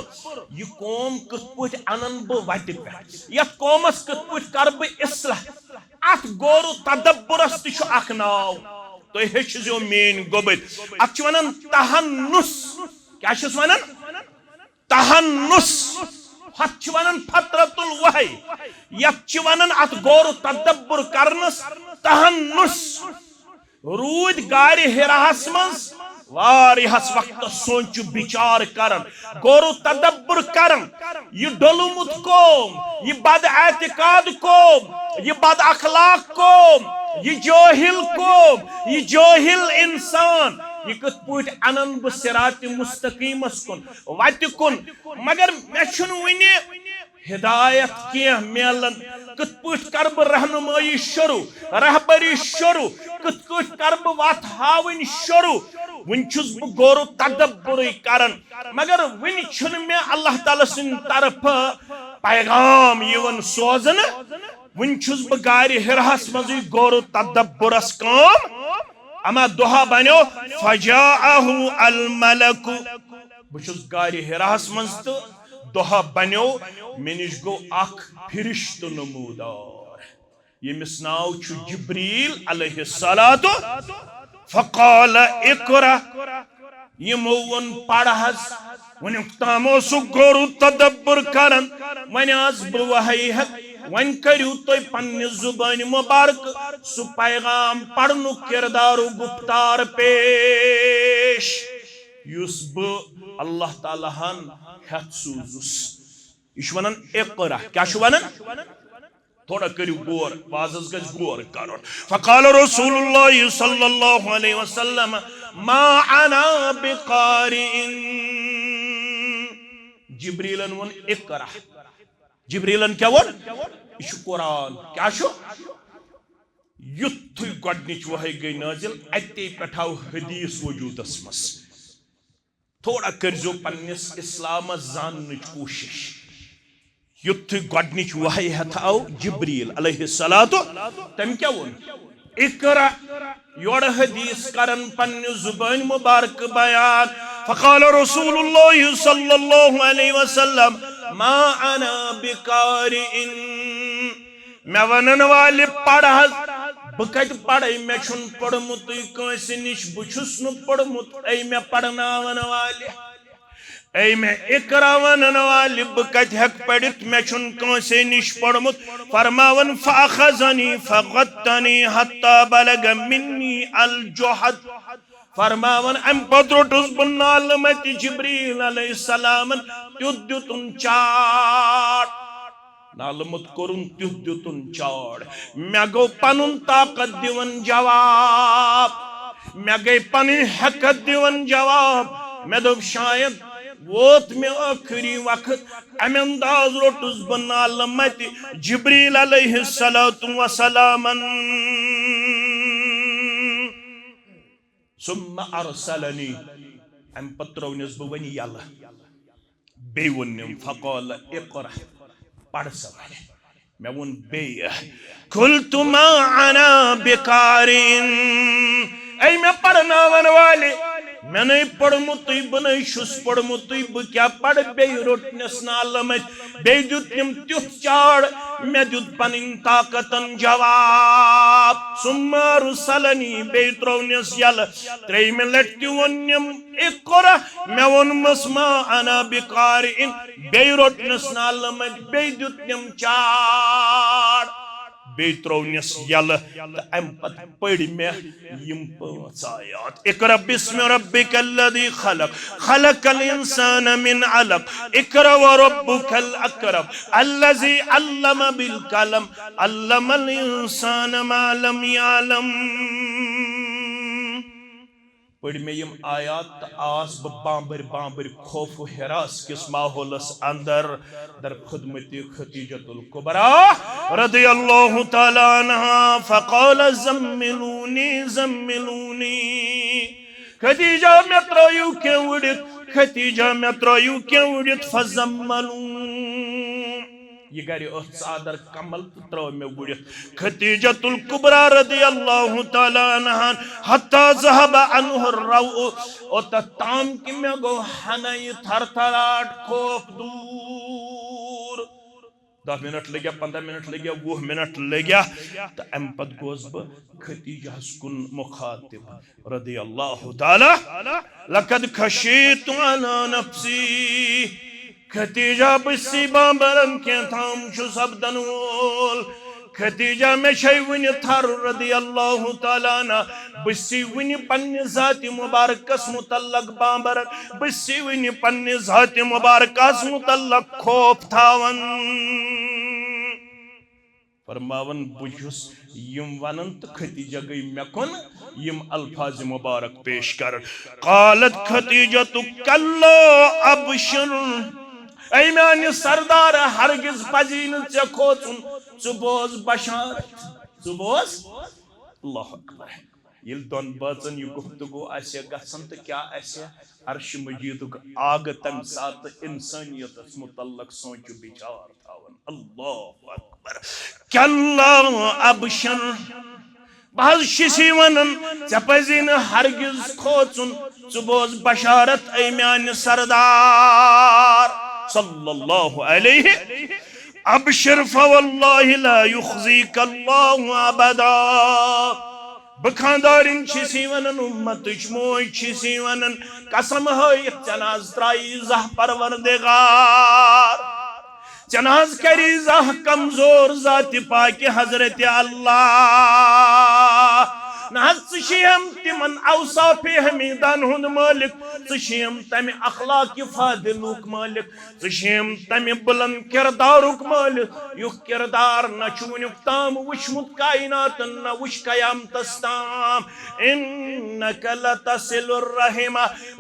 یہِ قوم کِتھ پٲٹھۍ اَنَن بہٕ وَتہِ پٮ۪ٹھ، یَتھ قومَس کِتھ پٲٹھۍ کَرٕ بہٕ اصلاح، اَتھ غور و تدبرَس تہِ چھُ اکھ ناو۔ تُہۍ ہیٚچھزیو میٲنۍ گوٚبٕرۍ، اَتھ چھِ وَنان تحنُس۔ کیٛاہ چھِس وَنان؟ تحنُس۔ ہتھ چھِ ونان فترت الوحی، یتھ چھِ ونان اتھ غور و تدبر کرنس تحنُس۔ روٗدۍ غارِ حِراہس منٛز واریاہس وقتس سونٛچ بچار کران، غور و تدبر کران۔ یہِ ڈوٚلمُت قوم، یہِ بد اعتقاد قوم، یہِ بد اخلاق قوم، یہِ جٲہِل قوم، یہِ جٲہِل انسان، یہِ کِتھ پٲٹھۍ انن بہٕ صراط مستقیمس کُن، وتہِ کُن؟ مگر مےٚ چھُنہٕ وُنہِ ہدایت کینٛہہ میلان۔ کِتھ پٲٹھۍ کرٕ بہٕ رہنمٲیی شروع، رہبری شروع؟ کِتھ پٲٹھۍ کرٕ بہٕ وتھ ہاوٕنۍ شروع؟ وُنہِ چھُس بہٕ غور و تدبرٕے کران، مگر وُنہِ چھُنہٕ مےٚ اللہ تعالیٰ سٕنٛدِ طرفہٕ پیغام یِوان سوزنہٕ۔ وُنہِ چھُس بہٕ غارِ حِراہس منٛزٕے غور و تدبرس کٲم۔ اما دۄہا بنیو، فجاءہ الملک۔ بہٕ چھُس غارِ حِراہس منٛز تہٕ دۄہا بنیو، مےٚ نِش گوٚو اکھ فرشتہٕ نمودار، ییٚمِس ناو چھُ جبریل علیہ الصلوۃ۔ فقال اقرا، یِمو ووٚن پَر حظ۔ وٕنیُک تام اوسُکھ غور و تدبر کران، وۄنۍ آس بہٕ وحی ہٮ۪تھ، وۄنۍ کٔرِو تُہۍ پننہِ زُبٲنۍ مُبارکہٕ سُہ پیغام پرنُک کردار و گفتار پیش، یُس بہٕ اللہ تعالیٰ ہن ہٮ۪تھ سوٗزُس۔ یہِ چھُ وَنان اقرا۔ کیٛاہ چھُ وَنان؟ تھوڑا کٔرِو غور، وازس گژھِ غور کرُن۔ فقال رسول اللہ صلی اللہ علیہ وسلم، ما انا بقارئ۔ جبریلن ووٚن اقرا۔ جبریلن کیٛاہ ووٚن؟ یہِ چھُ قرآن۔ کیٛاہ چھُ؟ یُتھُے گۄڈنِچ وحی گٔے نٲزِل، اَتے پٮ۪ٹھ آو حدیث وجوٗدس منٛز۔ تھوڑا کٔرزیو پننِس اسلامس زاننٕچ کوٗشش۔ یُتھُے گۄڈنِچ وحی ہٮ۪تھ آو جبریل علیہ الصلوۃ، تٔمۍ کیٛاہ ووٚن؟ اقرا۔ یورٕ حدیث کرن پننہِ زُبٲنۍ مُبارکہٕ بیان۔ فقال رسول اللہ صلی اللہ علیہ وسلم، ما انا بقارئ۔ مےٚ ونن والہِ پَر حظ، بہٕ کتہِ پرے؟ مےٚ چھُنہٕ پوٚرمُتٕے کٲنٛسہِ نِش، بہٕ چھُس نہٕ پوٚرمُت۔ اے مےٚ پرناون والہِ، اے مےٚ اقرا ونن والہِ، بہٕ کتہِ ہٮ۪کہٕ پٔرِتھ؟ مےٚ چھُنہٕ کٲنٛسے نِش پوٚرمُت۔ فرماوان، فاخذنی فغطنی حتی بلغ منی الجحد۔ فرماوان، امہِ پتہٕ روٚٹُس بہٕ نالہٕ متہِ جبریل علیہ السلامن، تیُتھ دیُتُن چاڑ۔ نالہٕ موٚت کوٚرُن، تیُتھ دیُتُن چاڑ۔ مےٚ گوٚو پنُن طاقت دِوان جواب، مےٚ گٔے پنٕنۍ ہٮ۪کتھ دِوان جواب۔ مےٚ دوٚپ، شاید ووت مےٚ ٲخری وقت۔ امہِ انداز روٚٹُس بہٕ نالہٕ متہِ جبریل علیہ الصلوۃ والسلامن۔ ثم ارسلنی، امہِ پتہٕ ترٲونس بہٕ وۄنۍ یلہٕ۔ بیٚیہِ ووٚنُم، فقال اقرا، پَر سا وۄنۍ۔ مےٚ ووٚن بیٚیہِ، قلت ما انا بقارئ۔ اے مےٚ پرناون والہِ، مےٚ نے پوٚرمُتٕے، بہٕ نے چھُس پوٚرمُتٕے، بہٕ کیٛاہ پرٕ؟ بیٚیہِ روٚٹنس نالہٕ متہِ، بیٚیہِ دیُتنم تیُتھ چاڑ، مےٚ دیُت پنٕنۍ طاقتن جواب۔ ثم ارسلنی، بیٚیہِ ترٛوونس یلہٕ۔ ترٛیٚیِمہِ لٹہِ تہِ ووٚنُم، اقرا، مےٚ ووٚنمس، ما انا بقارئ۔ بیٚیہِ روٚٹنس نالہٕ متہِ، بیٚیہِ دیُتنم چاڑ، بیٚیہِ ترٛوونس یلہٕ۔ تہٕ امہِ پتہٕ پٔرۍ مےٚ یِم پانٛژھ آیات۔ اقرا باسم ربک الذی خلق، خلق الانسان من علق، اقرا وربک الاکرم، الذی علم بالقلم، علم الانسان ما لم یعلم۔ پٔرۍ مےٚ یِم آیات تہٕ آس بہٕ بامبٕرۍ بامبٕرۍ خوف و ہراس کِس ماحولس اندر در خدمت خدیجۃ الکبریٰ رضی اللہ تعالیٰ عنہا۔ فقال زملونی زملونی، خدیجہ مےٚ ترٲیِو کینٛہہ وُڑِتھ، خدیجہ مےٚ ترٲیِو کینٛہہ وُڑِتھ۔ فزملون، یہِ گرِ ٲس ژادر کمل تہٕ ترٲو مےٚ وُڑِتھ۔ خدیجہ الکبریٰ رضی اللہ تعالیٰ عنہن حتی ذہب عنہ الروع، اوٚتتھ تام کہِ مےٚ گوٚو ہناے تھر تھراٹ، خوف دوٗر۔ دَہ منٹ لٔگیا، پنٛداہ منٹ لٔگیا، وُہ منٹ لٔگیا، تہٕ اَمہِ پتہٕ گوس بہٕ خدیجہس کُن مخاطب رضی اللہ تعالیٰ۔ لقد خشیت علی نفسی۔ خدیجہ، بہٕ چھُسے بامبران، کینٛہہ تام چھُ سپدن وول۔ خدیجہ، مےٚ چھے وُنہِ تھر رضی اللہ تعالیٰ عنہ، بہٕ چھُسے وُنہِ پننہِ ذاتِ مبارکس متعلق بامبران، بہٕ چھُسے وُنہِ پننہِ ذاتِ مبارکس متعلق خوف تھاوان۔ فرماوان، بہٕ چھُس یِم ونان تہٕ خدیجہ گٔے مےٚ کُن یِم الفاظ مبارک پیش کران۔ قالت خدیجہ، کلا ابشر، اے میانہِ سردار، ہرگز پزی نہٕ ژےٚ کھوژُن، ژٕ بوز بشارت، ژٕ بوز۔ اللہ اکبر۔ ییٚلہِ دۄن بٲژن یہِ گفتگو آسہِ ہا گژھان تہٕ کیٛاہ آسہِ ہا؟ عرش مجیدُک آگہٕ تمہِ ساتہٕ انسانیتس متعلق سونچ و بچار تھاوان۔ اللہ اکبر۔ کلا ابشر، بہٕ حظ چھُس یہِ ونان، ژےٚ پزی نہٕ ہرگز کھوژُن، ژٕ بوز بشارت اے میانہِ سردار صلی اللہ علیہ۔ ابشر فواللہ لا یخزیک اللہ ابدا۔ بہٕ خاندارِنۍ چھِ سی ونان، اُمتٕچ موج چھِ سی ونان، قسم ہٲیِتھ ژےٚ نہ حظ ترٛایی زانٛہہ پروردگار، ژےٚ نہ حظ کری زانٛہہ کمزور ذاتِ پاکہِ حضرت اللہ۔ نہ حظ، ژٕ چھِ ہم تِمن اوصافِ حمیدن ہُنٛد مٲلِک، ژٕ چھِ ہم تمہِ اخلاقِ فاضلُک مٲلِک، ژٕ چھِ ہم تمہِ بلند کردارُک مٲلِک، یُتھ کردار نہ چھُ وُنیُک تام وُچھمُت کائناتن، نہ وُچھ قیامتس تام۔ انک لتصل الرحم۔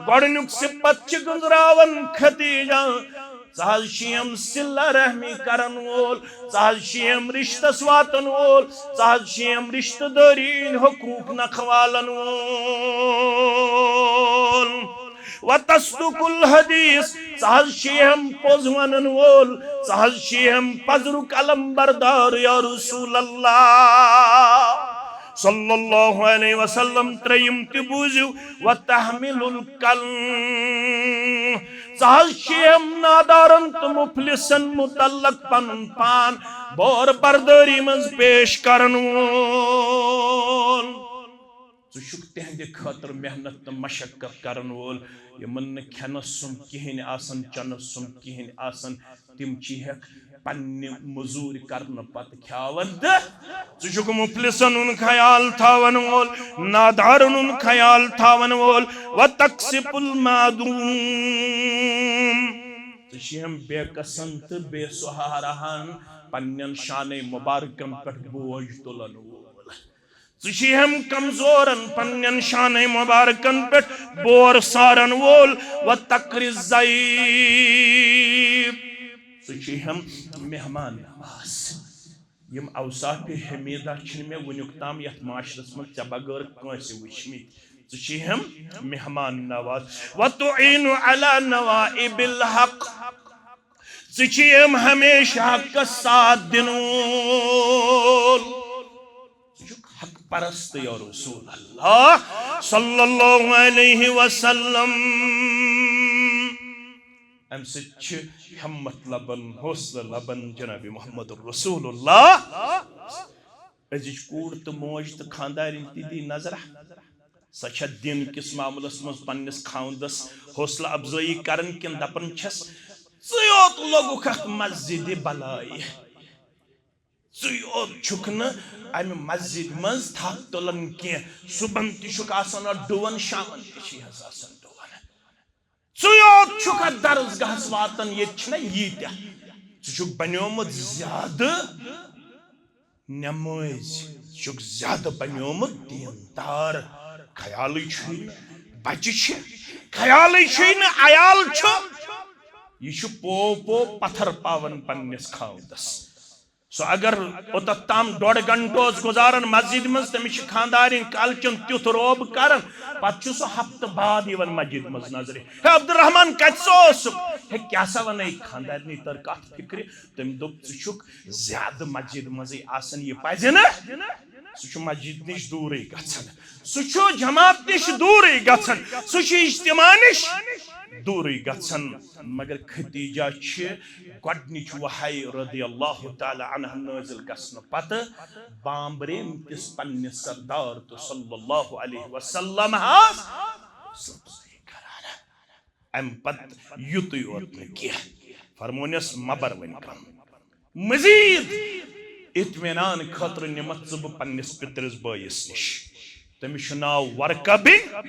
گۄڈٕنیُک صفت چھِ گٔنٛزراوان خدیجہ، ژٕ حظ چھِ ہم صلہ رحمی کرن وول، ژٕ حظ چھِ ہم رشتس واتن وول، ژٕ حظ چھِ ہم رشتہٕ دٲری ہٕنٛدۍ حقوق نکھوالن وول۔ وتصدق الحدیث، ژٕ حظ چھِ ہم پوٚز ونن وول، ژٕ حظ چھِ ہم پزرُک علم بردار یا رسول اللہ صلی اللہ علیہ وسلم۔ ترٛیٚیِم تہِ بوٗزِو، وتحمل الکل، ژٕ حظ چھِ ہم نادارن تہٕ مفلسن متعلق پنُن پان بور بردٲری منٛز پیش کرن وول۔ ژٕ چھُکھ تِہنٛدِ خٲطرٕ محنت تہٕ مشقت کرن وول، یِمن نہٕ کھٮ۪نس سُم کِہینۍ آسان، چٮ۪نس سُم کِہینۍ آسان، تِم چھِ ہٮ۪کھ پننہِ مٔزوٗرۍ کرنہٕ پتہٕ کھیاون تہٕ ژٕ چھُکھ مفلسن ہُنٛد خیال تھاون وول، نادارن ہُنٛد خیال تھاون وول۔ وتکسب المعدوم، ژٕ چھِ ہم بے کسن تہٕ بے سہارہن پننٮ۪ن شانَے مبارکن پٮ۪ٹھ بوج تُلن وول۔ ژٕ چھِ ہم کمزورن پننٮ۪ن شانَے مبارکن پٮ۪ٹھ بور سارن وول۔ وتقری الضیف، ژٕ چھِ ہم مہمان نواز۔ یِم اوصافِ حمیدہ چھِنہٕ مےٚ وُنیُک تام یتھ معاشرس منٛز ژےٚ بغٲر کٲنٛسہِ وٕچھمٕتۍ۔ ژٕ چھِ ہم مہمان نواز۔ وتعین علی نوائب الحق، ژٕ چھِ ہم ہمیشہ حقس ساتھ دِنہٕ وول۔ ژٕ چھُکھ حق پرست یا رسول اللہ صلی اللہ علیہ وسلم۔ امہِ سۭتۍ چھِ ہمت لبان، حوصلہٕ لبان جناب محمد رسول اللہ۔ أزِچ کوٗر تہٕ موج تہٕ خاندارِنۍ تہِ دی نظرہ، سۄ چھےٚ دین کِس معاملس منٛز پننِس خاوندس حوصلہٕ افزٲیی کران کِنہٕ دپان چھس، ژٕے یوت لوگُکھ اتھ مسجدِ بلایہِ۔ ژٕے یوت چھُکھ نہٕ امہِ مسجد منٛز تھپھ تُلان کینٛہہ۔ صُبحن تہِ چھُکھ آسان اتھ ڈُوان، شامن تہِ چھُے حظ آسان ڈُوان۔ ژٕے یوت چھُکھ اتھ درسگاہس واتان، ییٚتہِ چھِنہ ییٖتیٛاہ۔ ژٕ چھُکھ بنیومُت زیادٕ نمٲزۍ، ژٕ چھُکھ زیادٕ بنیومُت دیندار۔ خیالٕے چھُے نہٕ بچہِ چھِ، خیالٕے چھُے نہٕ عیال چھُ۔ یہِ چھُ پو پو پتھر پاوان پننِس خاوندس۔ سُہ اگر اوٚتتھ تام ڈۄڈ گھنٹہٕ اوس گُزاران مسجد منٛز، تٔمِس چھِ خانٛدارِنۍ کالچن تیُتھ روب کران، پتہٕ چھُ سُہ ہفتہٕ بعد یِوان مسجد منٛز نظرِ۔ ہے عبدالرحمان، کتہِ سا اوسُکھ؟ ہے، کیٛاہ سا ونے، خانٛدارِنی تٔر کتھ فکرِ۔ تٔمۍ دوٚپ، ژٕ چھُکھ زیادٕ مسجد منٛزٕے آسان، یہِ پزِ نہٕ۔ سُہ چھُ مسجد نِش دوٗرٕے گژھان، سُہ چھُ جماعت نِش دوٗرٕے گژھان، سُہ چھُ اجتماع نِش دوٗرٕے گژھان۔ مگر خدیجہ چھِ گۄڈنِچ وہے رضی اللہ تعالیٰ عنہ نٲزِل گژھنہٕ پتہٕ بامبرے أمۍ کِس پننِس سردار تہٕ صلی اللہ علیہ وسلم ہس سبزٕے کران۔ امہِ پتہٕ یُتُے یوت نہٕ کینٛہہ، فرمونس، مہ بر وۄنۍ غم۔ مزید اطمینان خٲطرٕ نِمَتھ ژٕ بہٕ پننِس پِترِس بٲیِس نِش۔ تٔمِس چھُ ناو ورقہ بن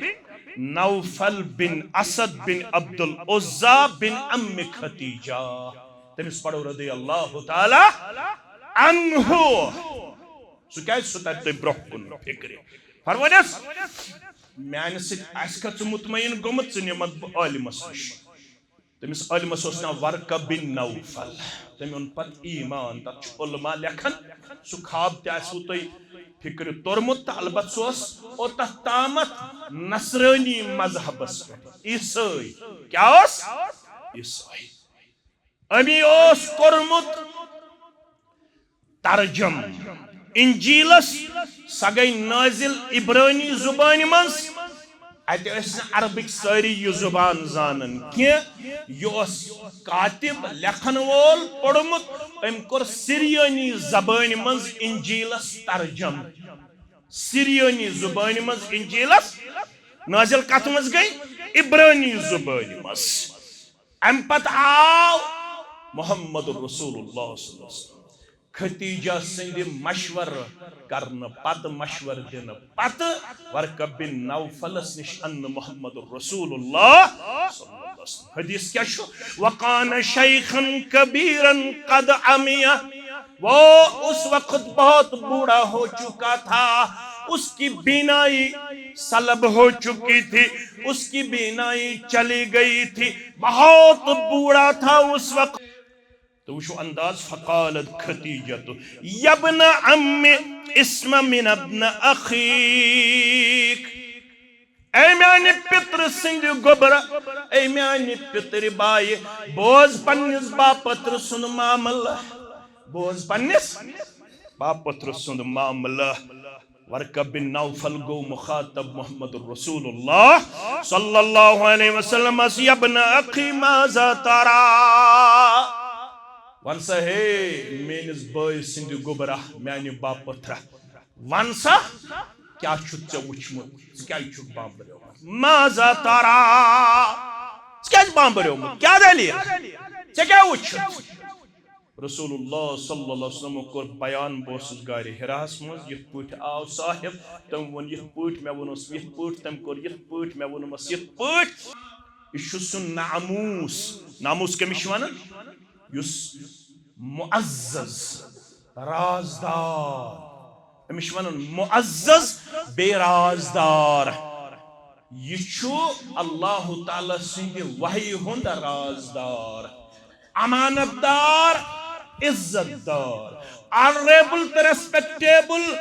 نوفل بن اسد بن عبد العزیٰ بن عم خدیجہ۔ تٔمِس پرو رضی اللہ تعالیٰ عنہ۔ سُہ کیازِ؟ سُہ تَرِ تۄہہِ برونٛہہ کُن فِکرِ۔ فرمٲیِس، میانہِ سۭتۍ آسہِ کھا ژٕ مطمئن گوٚمُت، ژٕ نِمَتھ بہٕ عٲلمَس نِش۔ تٔمِس عٲلمَس اوس ناو ورقہ بن نوفل۔ تٔمۍ اوٚن پتہٕ ایمان۔ تَتھ چھُ علماء لیکھان، سُہ خواب تہِ آسِوٕ تۄہہِ فِکرِ توٚرمُت، تہٕ البتہ سُہ اوس اوٚتَتھ تامَتھ نصرٲنی مذہبَس پٮ۪ٹھ، عیسٲے۔ کیٛاہ اوس؟ عیسٲے۔ أمی اوس کوٚرمُت ترجم انجیلس۔ سۄ گٔے نٲزِل عبرٲنی زبٲنۍ منٛز۔ اتہِ ٲسۍ نہٕ عربٕکۍ سٲری یہِ زبان زانان کینٛہہ۔ یہِ اوس کاتب، لیکھن وول، پوٚرمُت۔ أمۍ کوٚر سریٲنی زبٲنۍ منٛز انجیلس ترجم۔ سریٲنی زبٲنۍ منٛز انجیلس نٲزِل کتھ منٛز گٔے؟ عبرٲنی زبٲنۍ منٛز۔ امہِ پتہٕ آو محمد رسول اللہ صلی اللہ علیہ وسلم۔ خدیجہ سٕنٛدِ مشورٕ کرنہٕ پتہٕ، مشورٕ دِنہٕ پتہٕ ورقہ بن نوفلس نِش اننہٕ محمد رسول اللہ صلی اللہ علیہ وسلم۔ حدیث کیا چھُ؟ وکان شیخا کبیرا قد عمی۔ وہ اس وقت بہت بوڑھا ہو چکا تھا، اس کی بینائی سلب ہو چکی تھی، اس کی بینائی چلی گئی تھی، بہت بوڑھا تھا اس وقت۔ تو وٕچھِو انداز، فقالت خدیجہ، یبن عم، اسمع من ابن اخیک۔ اے میانہِ پِترٕ سٕنٛدِ گوٚبرا، اے میانہِ پِترِ بایہِ، بوز پننِس باپترٕ سُنٛد معاملہٕ، بوز پننِس باپترٕ سُنٛد معاملہٕ۔ ورقہ بن نوفل گوٚو مخاطب محمد رسول اللہ صلی اللہ علیہ وسلمس، یبن اخی ماذا ترا؟ ون سا، ہے میٲنِس بٲے سٕنٛدِ گوٚبرا، میانہِ باپترا، ون سا، کیٛاہ چھُتھ ژےٚ وُچھمُت؟ ژٕ کیٛازِ چھُکھ بامبریومُت؟ ماذا ترا؟ ژٕ کیٛازِ بامبریومُت؟ کیٛاہ دٔلیٖل؟ ژےٚ کیٛاہ وُچھُتھ؟ رسول اللہ صلی اللہ علیہ وسلم کوٚر بیان، بہٕ اوسُس غارِ حراہس منٛز، یِتھ پٲٹھۍ آو صاحب، تٔمۍ ووٚن یِتھ پٲٹھۍ، مےٚ ووٚنُس یِتھ پٲٹھۍ، تٔمۍ کوٚر یِتھ پٲٹھۍ، مےٚ ووٚنمس یِتھ پٲٹھۍ۔ یہِ چھُ سُہ ناموس۔ ناموس کٔمِس چھِ وَنان؟ یُس معزز، رازدار، أمِس چھِ وَنان معزز بیٚیہِ رازدار۔ یہِ چھُ اللہ تعالیٰ سٕنٛدِ وحی ہُنٛد رازدار، امانت دار، عزت دار، honorable تہٕ respectable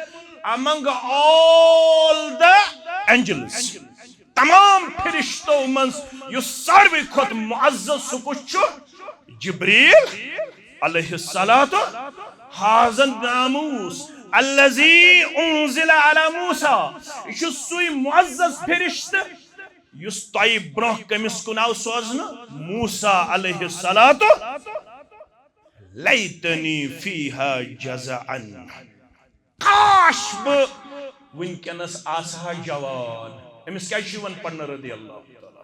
among all the angels۔ تمام فرشتو منٛز یُس ساروی کھۄتہٕ معزز، سُہ کُس چھُ؟ جبریل علیہ الصلوۃ۔ هذا الناموس الذي انزل على موسى۔ یہِ چھُ سُے معزز فرشتہٕ یُس تۄہہِ برونٛہہ کٔمِس کُن آو سوزنہٕ؟ موسیٰ علیہ الصلوۃ۔ لیتنی فیہا جزعا۔ کاش بہٕ وٕنکیٚنس آسہٕ ہا جوان۔ أمِس کیٛازِ چھُ یِوان پرنہٕ رضی اللہ تعالیٰ؟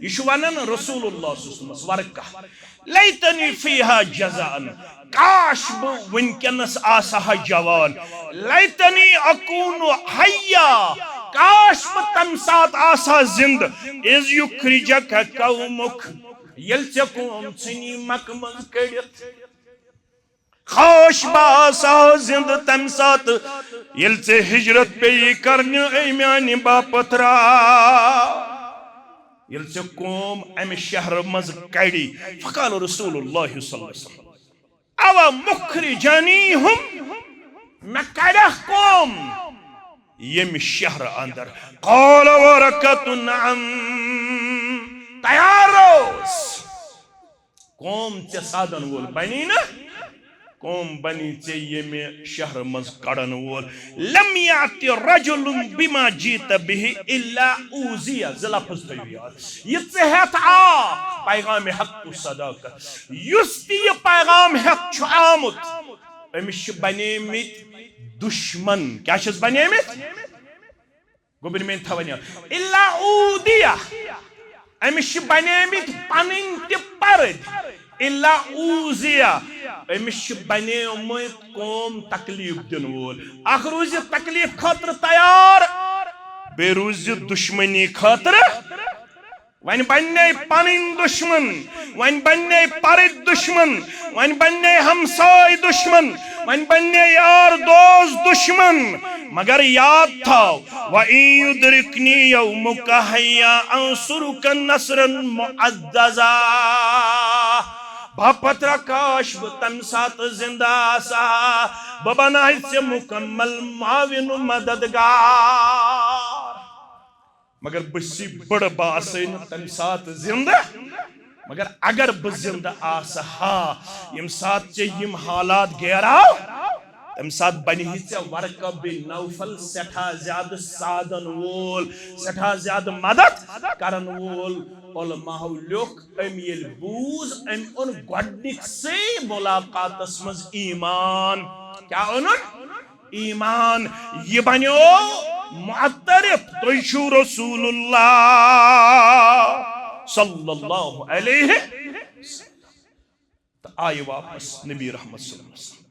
یہِ چھُ ونان رسول اللہ صلی اللہ علیہ وسلمس، ورقہ، لیتنی فیہا جزعا، کاش بہٕ وٕنکیٚنس آسہٕ ہا جوان، لیتنی اکون حیا، کاش بہٕ تمہِ ساتہٕ آسہٕ ہا زندٕ، اذ یخرجک قومک، ییٚلہِ ژےٚ قوم ژھٕنی مکہٕ منٛز کٔڑِتھ۔ کاش بہٕ آسہٕ ہا زِندٕ تَمہِ ساتہٕ، ییٚلہِ ژےٚ ہِجرت پیٚیہِ کرنہِ، اے میانہِ باپترا۔ ییٚلہِ ژےٚ قوم اَمہِ شہرٕ منٛز کڑِ۔ فقال رسول اللہ صلی اللہ علیہ وسلم، أو مخرجنيهم، مےٚ کڑکھ قوم ییٚمہِ شہرٕ اندر۔ قال ورقة نعم، تیار روز۔ قوم ژےٚ سادن وول بنی نہ، قوم بنی ژےٚ ییٚمہِ شہرٕ منٛز کڑن وول۔ لم یأت رجل بما جئت به إلا أوذي، زٕ لفظ تھٲیِو یاد۔ یہِ ژٕ ہٮ۪تھ آکھ پیغام حق و صداقت، یُس تہِ یہِ پیغام ہٮ۪تھ چھُ آمُت، أمِس چھِ بنیمٕتۍ دُشمن۔ کیٛاہ چھِس بنیمٕتۍ؟ گوٚبرۍ میٛٲنۍ تھاوان یاد۔ الا اوذیہ، أمِس چھِ بنیمٕتۍ پنٕنۍ تہِ پرٕدۍ۔ الا اوذیہ، أمِس چھِ بنیمٕتۍ قوم تکلیف دِنہٕ وول۔ اکھ روٗزِ تکلیف خٲطرٕ تیار، بیٚیہِ روٗزِ دُشمنی خٲطرٕ۔ وۄنۍ بننے پنٕنۍ دُشمن، وۄنۍ بننے پرٕدۍ دُشمن، وۄنۍ بننے ہمساے دُشمن، وۄنۍ بننے یار دوست دُشمن۔ مگر یاد تھاو، وَإِن يُدْرِكْنِي يَوْمُكَ حَيًّا أَنْصُرْكَ نَصْرًا مُعَزَّزًا۔ باپتھ رکاش بہٕ تمہِ ساتہٕ زندٕ آسہٕ ہا، بہٕ بناوٕ ژےٚ مکمل معاون و مددگار۔ مگر بہٕ چھُسٕے بٔڑ، بہٕ آسے نہٕ تمہِ ساتہٕ زندٕ۔ مگر اگر بہٕ زندٕ آسہٕ ہا، ییٚمہِ ساتہٕ ژےٚ یِم حالات گیراو، تمہِ ساتہٕ بنہِ ہے ژےٚ ورقہ بن نوفل سٮ۪ٹھاہ زیادٕ سادن وول، سٮ۪ٹھاہ زیادٕ مدد کرن وول۔ علماہو لیوٚکھ، أمۍ ییٚلہِ بوٗز، أمۍ اوٚن گۄڈنِکسٕے ملاقاتس منٛز ایمان۔ کیٛاہ اوٚنُن؟ ایمان۔ یہِ بنیو معترف، تُہۍ چھِو رسول اللہ صلی اللہ علیہ وسلم۔ تہٕ آیہِ واپس نبی رحمت صلی اللہ علیہ وسلم۔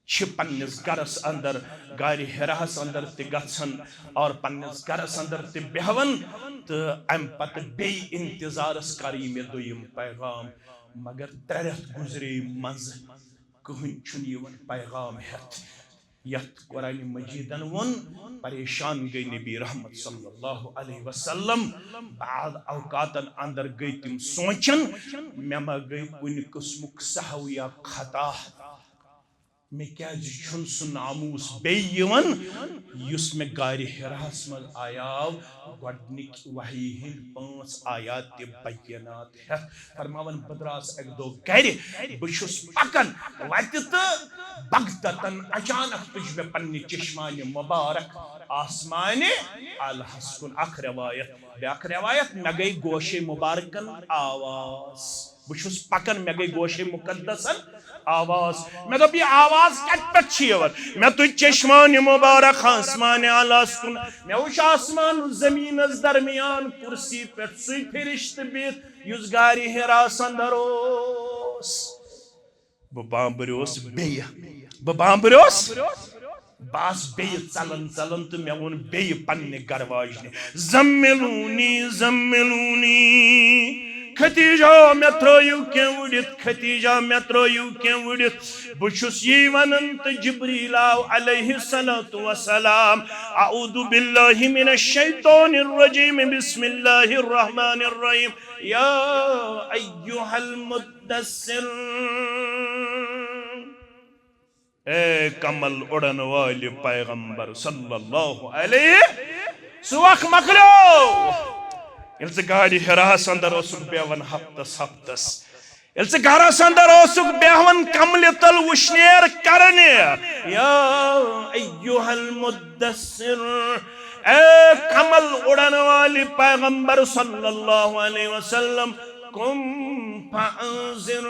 چھِ پننِس گرس اندر، غارِ حراہس اندر تہِ گژھان اور پننِس گرس اندر تہِ بیہوان، تہٕ امہِ پتہٕ بیٚیہِ انتظارس کر یہِ مےٚ دوٚیِم پیغام۔ مگر ترٛےٚ رٮ۪تھ گُزرے منٛزٕ، کٕہٕنۍ چھُنہٕ یِوان پیغام ہٮ۪تھ۔ یتھ قرآن مجیدن ووٚن، پریشان گٔے نبی رحمت صلی اللہ علیہ وسلم۔ بعض اوقاتن اندر گٔے تِم سونچن، مےٚ ما گٔے کُنہِ قٕسمُک سہو یا خطا؟ مےٚ کیازِ چھُنہٕ سُہ ناموس بیٚیہِ یِوان، یُس مےٚ غارِ حراہس منٛز آیاو؟ گۄڈنِکۍ وحی ہٕنٛدۍ پانٛژھ آیات تہِ بینات ہٮ۪تھ۔ فرماوان، بہٕ درٛاس اَکہِ دۄہ گرِ، بہٕ چھُس پکان وتہِ تہٕ بغتتن اچانک تُج مےٚ پننہِ چشمانِ مبارک آسمانِ اعلیٰ ہس کُن۔ اکھ روایت، بیٛاکھ روایت، مےٚ گٔے گوشے مبارکن آواز۔ بہٕ چھُس پکان، مےٚ گٔے گوشے مقدسن آواز۔ مےٚ دوٚپ، یہِ آواز کتہِ پٮ۪ٹھ چھِ یِوان؟ مےٚ تُج چشمانِ مبارک آسمانِ اعلیٰ ہس کُن۔ مےٚ وُچھ آسمان زمینس درمیان کرسی پٮ۪ٹھ سُے فرشتہٕ بِہِتھ، یُس غارِ حراہس اندر اوس۔ بہٕ بامبریوس بیٚیہِ۔ بہٕ بامبریوس۔ بہٕ آس بیٚیہِ ژلان ژلان تہٕ مےٚ ووٚن بیٚیہِ پننہِ گرٕ واجنہِ، "زملونی، زملونی۔ خدیجہ، مےٚ ترٲیِو کینٛہہ وُڑِتھ، خدیجہ، مےٚ ترٲیِو کینٛہہ وُڑِتھ۔" بہٕ چھُس یی ونان تہٕ جبریل آو علیہ الصلوۃ والسلام۔ اعوذ باللہ من الشیطان الرجیم، بسم اللہ الرحمن الرحیم۔ یا ایھا المدثر، اے کمل اُڑن والہِ پیغمبر صلی اللہ علیہ، ژٕ وق مۄکلیو۔ ییٚلہِ ژٕ غارِ حراہس اندر اوسُکھ بیہوان ہفتس ہفتس، ییٚلہِ ژٕ گرس اندر اوسُکھ بیہوان کملہِ تل وُشنیر کرنہِ، یا ایھا المدثر، اے کمل اُڑن والہِ پیغمبر صلی اللہ علیہ وسلم، قم فانذر۔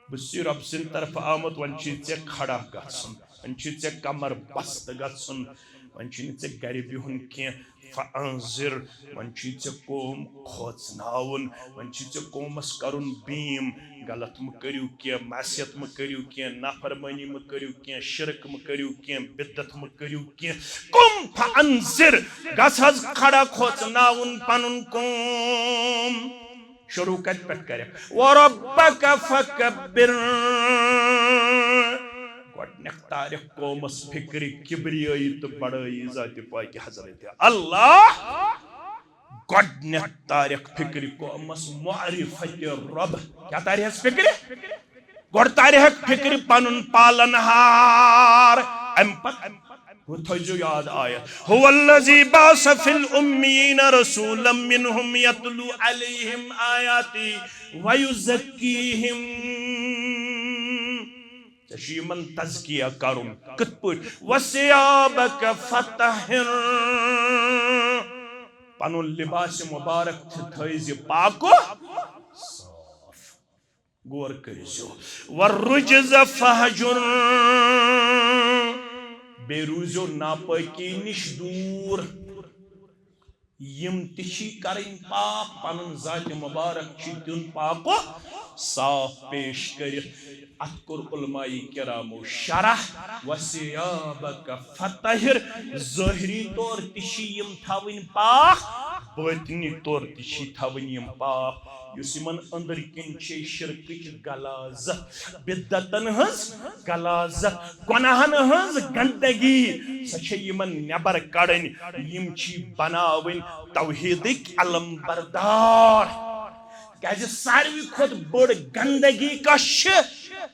بہٕ چھُسے رۄب سٕنٛدِ طرفہٕ آمُت، وۄنۍ چھُے ژےٚ کھڑا گژھُن، وۄنۍ چھُے ژےٚ کمر بستہٕ گژھُن، وۄنۍ چھُے نہٕ ژےٚ گرِ بِہُن کینٛہہ۔ فانذر، وۄنۍ چھُے ژےٚ قوم کھوژناوُن، وۄنۍ چھُے ژےٚ قومس کرُن بیٖم۔ غلط مہٕ کٔرِو کینٛہہ، معصیت مہٕ کٔرِو کینٛہہ، نافرمٲنی مہٕ کٔرِو کینٛہہ، شرک مہٕ کٔرِو کینٛہہ، بدعت مہٕ کٔرِو کینٛہہ۔ قم فانذر، گژھ حظ کھڑا کھوژناوُن پنُن قوم۔ شروع کتہِ پٮ۪ٹھ کرکھ؟ وربک فکبر۔ گۄڈنیتھ تارکھ قومس فکرِ کبریٲیی تہٕ بڑٲیی ذاتِ پاکِ حضرت اللہ۔ گۄڈٕنٮ۪تھ تارٮ۪کھ فِکرِ قومس معرفت رب۔ کیٛاہ تارٮ۪کھ فِکرِ؟ گۄڈٕ تارٮ۪کھ فِکرِ پنُن پالن ہار۔ امہِ پتہٕ ہُہ تھٲیزیو یاد آیت، "هو الذي بعث في الأميين رسولا منهم يتلو عليهم آياته ويزكيهم۔" ژےٚ چھُ یِمن تزکیہ کرُن۔ کِتھ پٲٹھۍ؟ "وثيابك فطهر۔" پنُن لباس مبارک تہِ تھٲیزِ پاکو صاف۔ غور کٔرزیو۔ "والرجز فاهجر۔" بیٚیہِ روٗزیو ناپٲکی نِش دوٗر۔ یِم تہِ چھی کرٕنۍ پاک، پنُن ذاتِ مبارک چھی دیُن پاکو صاف پیش کٔرِتھ۔ اتھ کوٚر علماء کرامو شرح، "وثيابك فطهر"، ظٲہری طور تہِ چھی یِم تھاوٕنۍ پاک، باطنی طور تہِ چھی تھاوٕنۍ یِم پاک۔ یُس یِمن أنٛدرۍ کِنۍ چھے شرکٕچ غلاظت، بدعتن ہٕنٛز غلاظت، گۄناہن ہٕنٛز گندگی، سۄ چھے یِمن نٮ۪بر کڑٕنۍ۔ یِم چھی بناوٕنۍ توحیدٕکۍ علم بردار۔ کیازِ ساروی کھۄتہٕ بٔڑ گندگی کۄس چھِ؟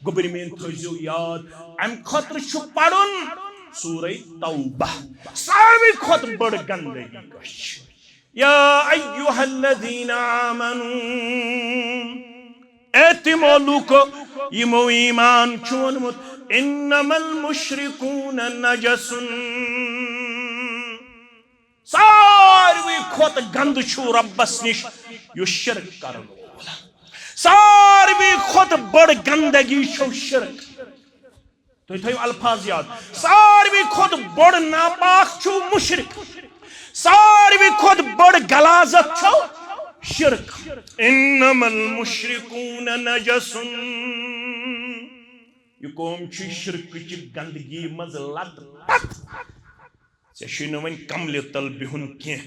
گوٚبرۍ میٲنۍ تھٲیزیو یاد، امہِ خٲطرٕ چھُ پرُن سورہ توبہ۔ ساروی کھۄتہٕ بٔڑ گندگی کۄس چھِ؟ یا ایھا الذین آمنو، اے تِمو لوٗکو یِمو ایمان چھُ اوٚنمُت، انما المشرکون نجس۔ ساروی کھۄتہٕ گنٛدٕ چھُ رۄبس نِش یُس شرک کرن وول۔ ساروی کھۄتہٕ بٔڑ گندگی چھو شرک۔ تُہۍ تھٲیِو الفاظ یاد۔ ساروی کھۄتہٕ بوٚڑ ناپاک چھُ مُشرِک۔ ساروی کھۄتہٕ بٔڑ غلاظت چھو شرک۔ انما المشرکون نجس۔ یہِ قوم چھِ شرکٕچہِ گندگی منٛز لت پت۔ ژےٚ چھُے نہٕ وۄنۍ کملہِ تل بِہُن کینٛہہ۔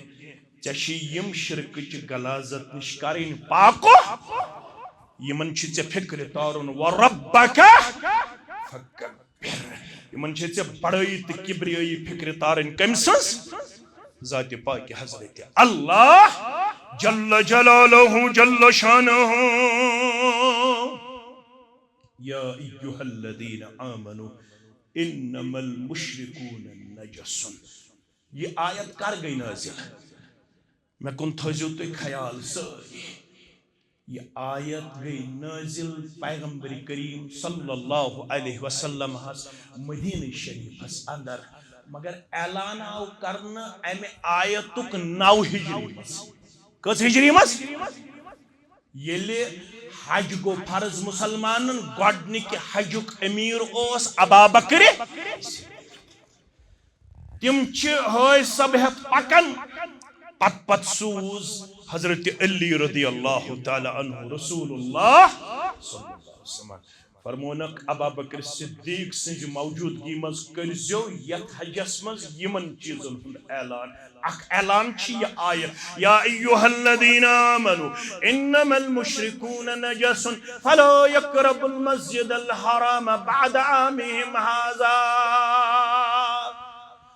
ژےٚ چھِ یِم شرکٕچہِ غلاظت نِش کرٕنۍ پاکو۔ یِمن چھِ ژےٚ فِکرِ تارُن، "وربک فکبر۔" یِمن چھِ ژےٚ بڑٲیی تہٕ کبریٲیی فِکرِ تارٕنۍ۔ کٔمۍ سٕنٛز؟ ذاتِ پاکہِ حضرت اللہ جل جلالہ جل شانہ۔ یا ایھا الذین آمنو انما المشرکون نجس۔ یہِ آیت کر گٔے نٲزِل؟ مےٚ کُن تھٲیزیو تُہۍ خیال سٲری۔ یہِ آیت گٔے نٲزِل پیغمبر کریم صلی اللہ علیہ وسلم ہس مدینہ شریفس اندر، مگر اعلان آو کرنہٕ امہِ آیتُک نو ہجری منٛز۔ کٔژ ہجری منٛز؟ ییٚلہِ حج گوٚو فرض مُسلمانن، گۄڈنِکہِ حجُک امیر اوس ابا بکرِ۔ تِم چھِ حٲج صٲب ہٮ۪تھ پکان، پتہٕ پتہٕ سوٗز حضرت علی رضی اللہ تعالیٰ عنہ رسول اللہ صلی اللہ علیہ وسلم۔ فرمونکھ، ابا بکر صدیق سٕنٛزِ موجودگی منٛز کٔرزیو یتھ حجس منٛز یِمن چیٖزن ہُنٛد اعلان۔ اکھ اعلان چھِ یہِ آیت، یا ایھا الذین آمنوا انما المشرکون نجس فلا یقربوا المسجد الحرام بعد عامهم هذا۔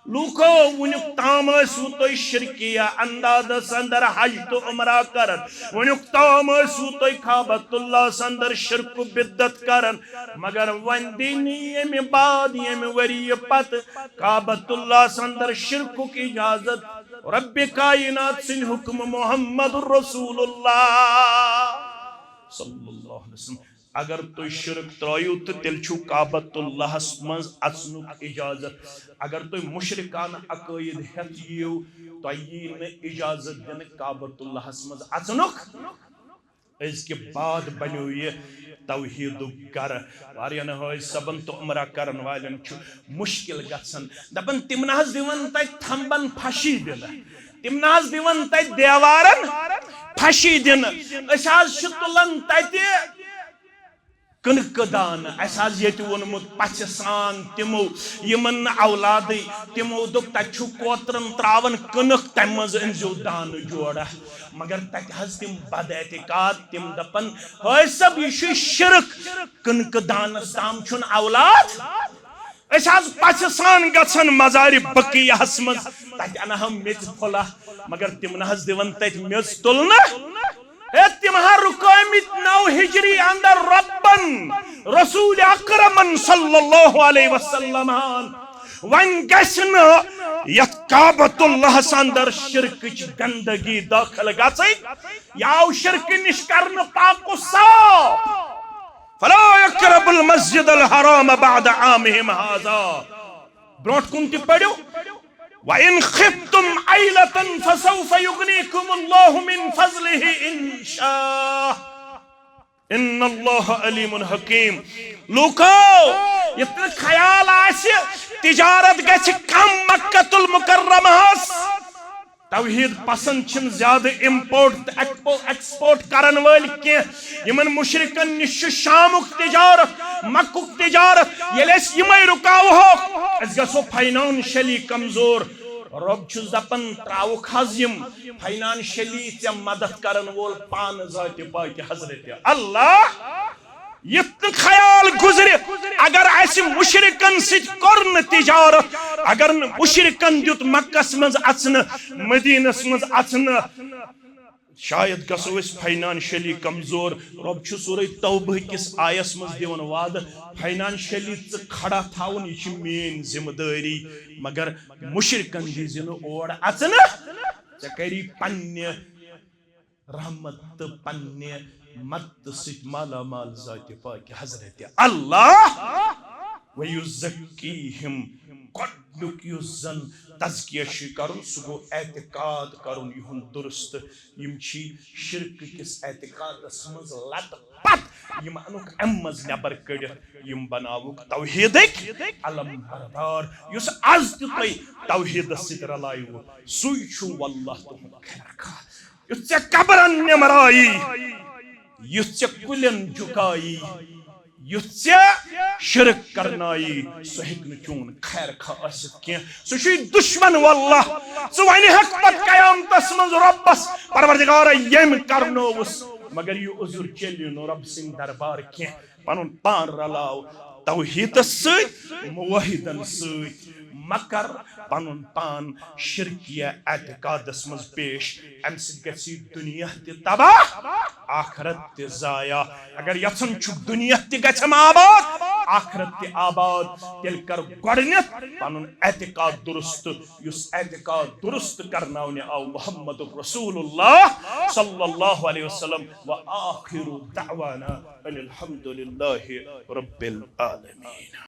لوٗکو، وُنیُک تام ٲسوٕ تُہۍ شرکیہ اندازس اندر حج تہٕ عمرہ کران، وُنیُک تام ٲسوٕ تُہۍ کعبۃ اللہ سندر شرک و بدعت کران، مگر وۄنۍ دِنۍ ییٚمہِ بعد، ییٚمہِ ؤریہِ پتہٕ کعبۃ اللہ سندر شرکُک اجازت رب کائنات سٕنٛدِ حکمہٕ محمد رسول اللہ صلی اللہ علیہ وسلم۔ اگر تُہۍ شرک ترٲیِو تہٕ تیٚلہِ چھُو کعبۃ اللہس منٛز اژنُک اجازت۔ اگر تُہۍ مشرکانہٕ عقٲید ہٮ۪تھ یِیِو، تۄہہِ یی نہٕ اجازت دِنہٕ کعبۃ اللہس منٛز اژنُک۔ أزکہِ بعد بنیو یہِ توحیدُک گرٕ۔ واریاہن حٲج صٲبن تہٕ عمرہ کرن والٮ۪ن چھُ مشکل گژھان۔ دپان، تِم نہ حظ دِوان تتہِ تھمبن پھشی دِنہٕ، تِم نہ حظ دِوان تتہِ دیوارن پھشی دِنہٕ۔ أسۍ حظ چھِ تُلان تتہِ کٕنکہٕ دانہٕ۔ اسہِ حظ ییٚتہِ ووٚنمُت پژھِ سان تِمو، یِمن نہٕ اولادٕے، تِمو دوٚپ، تتہِ چھُ کوترن تراوان کٕنک، تمہِ منٛز أنزیو دانہٕ جوڑہ۔ مگر تتہِ حظ تِم بد اعتقاد، تِم دپان، حٲج صٲب، یہِ چھُ شرک، کٕنکہٕ دانس تام چھُنہٕ اولاد۔ أسۍ حظ پژھِ سان گژھن مزارِ بقیعس منٛز، تتہِ انہم میٚژِ پھوٚلہ، مگر تِم نہ حظ دِون تتہِ میٚژ تُلنہٕ۔ ہے، تِم ہا رُکٲومٕتۍ نو ہجری اندر ربن، رسول اکرمن صلی اللہ علیہ وسلم۔ وۄنۍ گژھِ نہٕ یتھ کعبۃ اللہس اندر شرکٕچ گندگی دٲخل گژھٕنۍ۔ یہِ آو شرکہٕ نِش کرنہٕ پاک و صاف۔ فلا يقربوا المسجد الحرام بعد عامهم هذا۔ برونٛٹھ کُن تہِ پٔرِو، وَإِنْ خِفْتُمْ عَيْلَةً فَسَوْفَ يُغْنِيكُمُ اللَّهُ مِنْ فَضْلِهِ إِنْ شَاءَ، إِنَّ اللَّهَ عَلِيمٌ حَكِيمٌ۔ لوٗکو، یہِ تہِ خیال آسہِ، تجارت گژھِ کم مکہ المکرمہس۔ توحید پسند چھِنہٕ زیادٕ امپورٹ تہٕ ایکسپو-، ایکسپورٹ کرن وٲلۍ کینٛہہ۔ یِمن مشرکن نِش چھُ شامُک تجارت، مکُک تجارت۔ ییٚلہِ أسۍ یِمے رُکاوہوکھ، أسۍ گژھو فاینانشلی کمزور۔ رۄب چھُ دپان، تراوُکھ حظ یِم فاینانشلی ژےٚ مدد کرن وول پانہٕ ذاتِ پاکہِ حضرت اللہ۔ یہِ تہِ خیال گُزرِ، اگر اسہِ مشرکن سۭتۍ کوٚر نہٕ تجارت، اگر نہٕ مشرکن دیُت مکس منٛز اژنہٕ، مدینس منٛز اژنہٕ، شاید گژھو أسۍ فاینانشلی کمزور۔ رۄب چھُ سورہ توبہ کِس آیس منٛز دِوان وعدٕ، فاینانشلی ژٕ کھڑا تھاوُن، یہِ چھِ میٲنۍ ذمہٕ دٲری، مگر مشرکن دیٖزِ نہٕ اور اژنہٕ۔ ژےٚ کری پننہِ رحمت تہٕ پننہِ مدتہٕ سۭتۍ مالا مال ذاتِ پاکہِ حضرت اللہ۔ وَيُزَكِّيهِمْ، گۄڈنیُک یُس زن تزکیہ چھُ کرُن، سُہ گوٚو اعتقاد کرُن یِہُنٛد درست۔ یِم چھِ شرکہٕ کِس اعتقادس منٛز لت پت، یِم انُکھ امہِ منٛز نٮ۪بر کٔڑِتھ، یِم بناوُکھ توحیدٕکۍ علم بردار۔ یُس از تہِ تۄہہِ توحیدس سۭتۍ رلایوٕ، سُے چھُ واللہ تُہُنٛد خیر خواہ۔ یُتھ ژےٚ قبرن نمرایی، یُتھ ژےٚ کُلٮ۪ن جُکایی، یُتھ ژےٚ شرک کرنایی، سُہ ہیٚکہِ نہٕ چون خیر خواہ ٲسِتھ کینٛہہ۔ سُہ چھُے دُشمن واللہ۔ ژٕ ونہِ ہکھ پتہٕ قیامتس منٛز رۄبس، پروردگارا، ییٚمۍ کرنووُس، مگر یہِ عذر چلہِ نہٕ رۄب سٕنٛدِ دربار کینٛہہ۔ پنُن پان رلاو توحیدس سۭتۍ، موحدن سۭتۍ۔ مہ کر پنُن پان شرکیہ اعتقادس منٛز پیش۔ امہِ سۭتۍ گژھِ دُنیا تہِ تباہ، آخرت تہِ ضایع۔ اگر یژھان چھُکھ دُنیا تہِ گژھٮ۪م آباد، آخرت تہِ آباد، تیٚلہِ کر گۄڈٕنٮ۪تھ پنُن اعتقاد درست۔ یُس اعتقاد درست کرناونہِ آو محمد رسول اللہ صلی اللہ علیہ وسلم۔ وآخر دعوانا ان الحمد للہ رب العالمین۔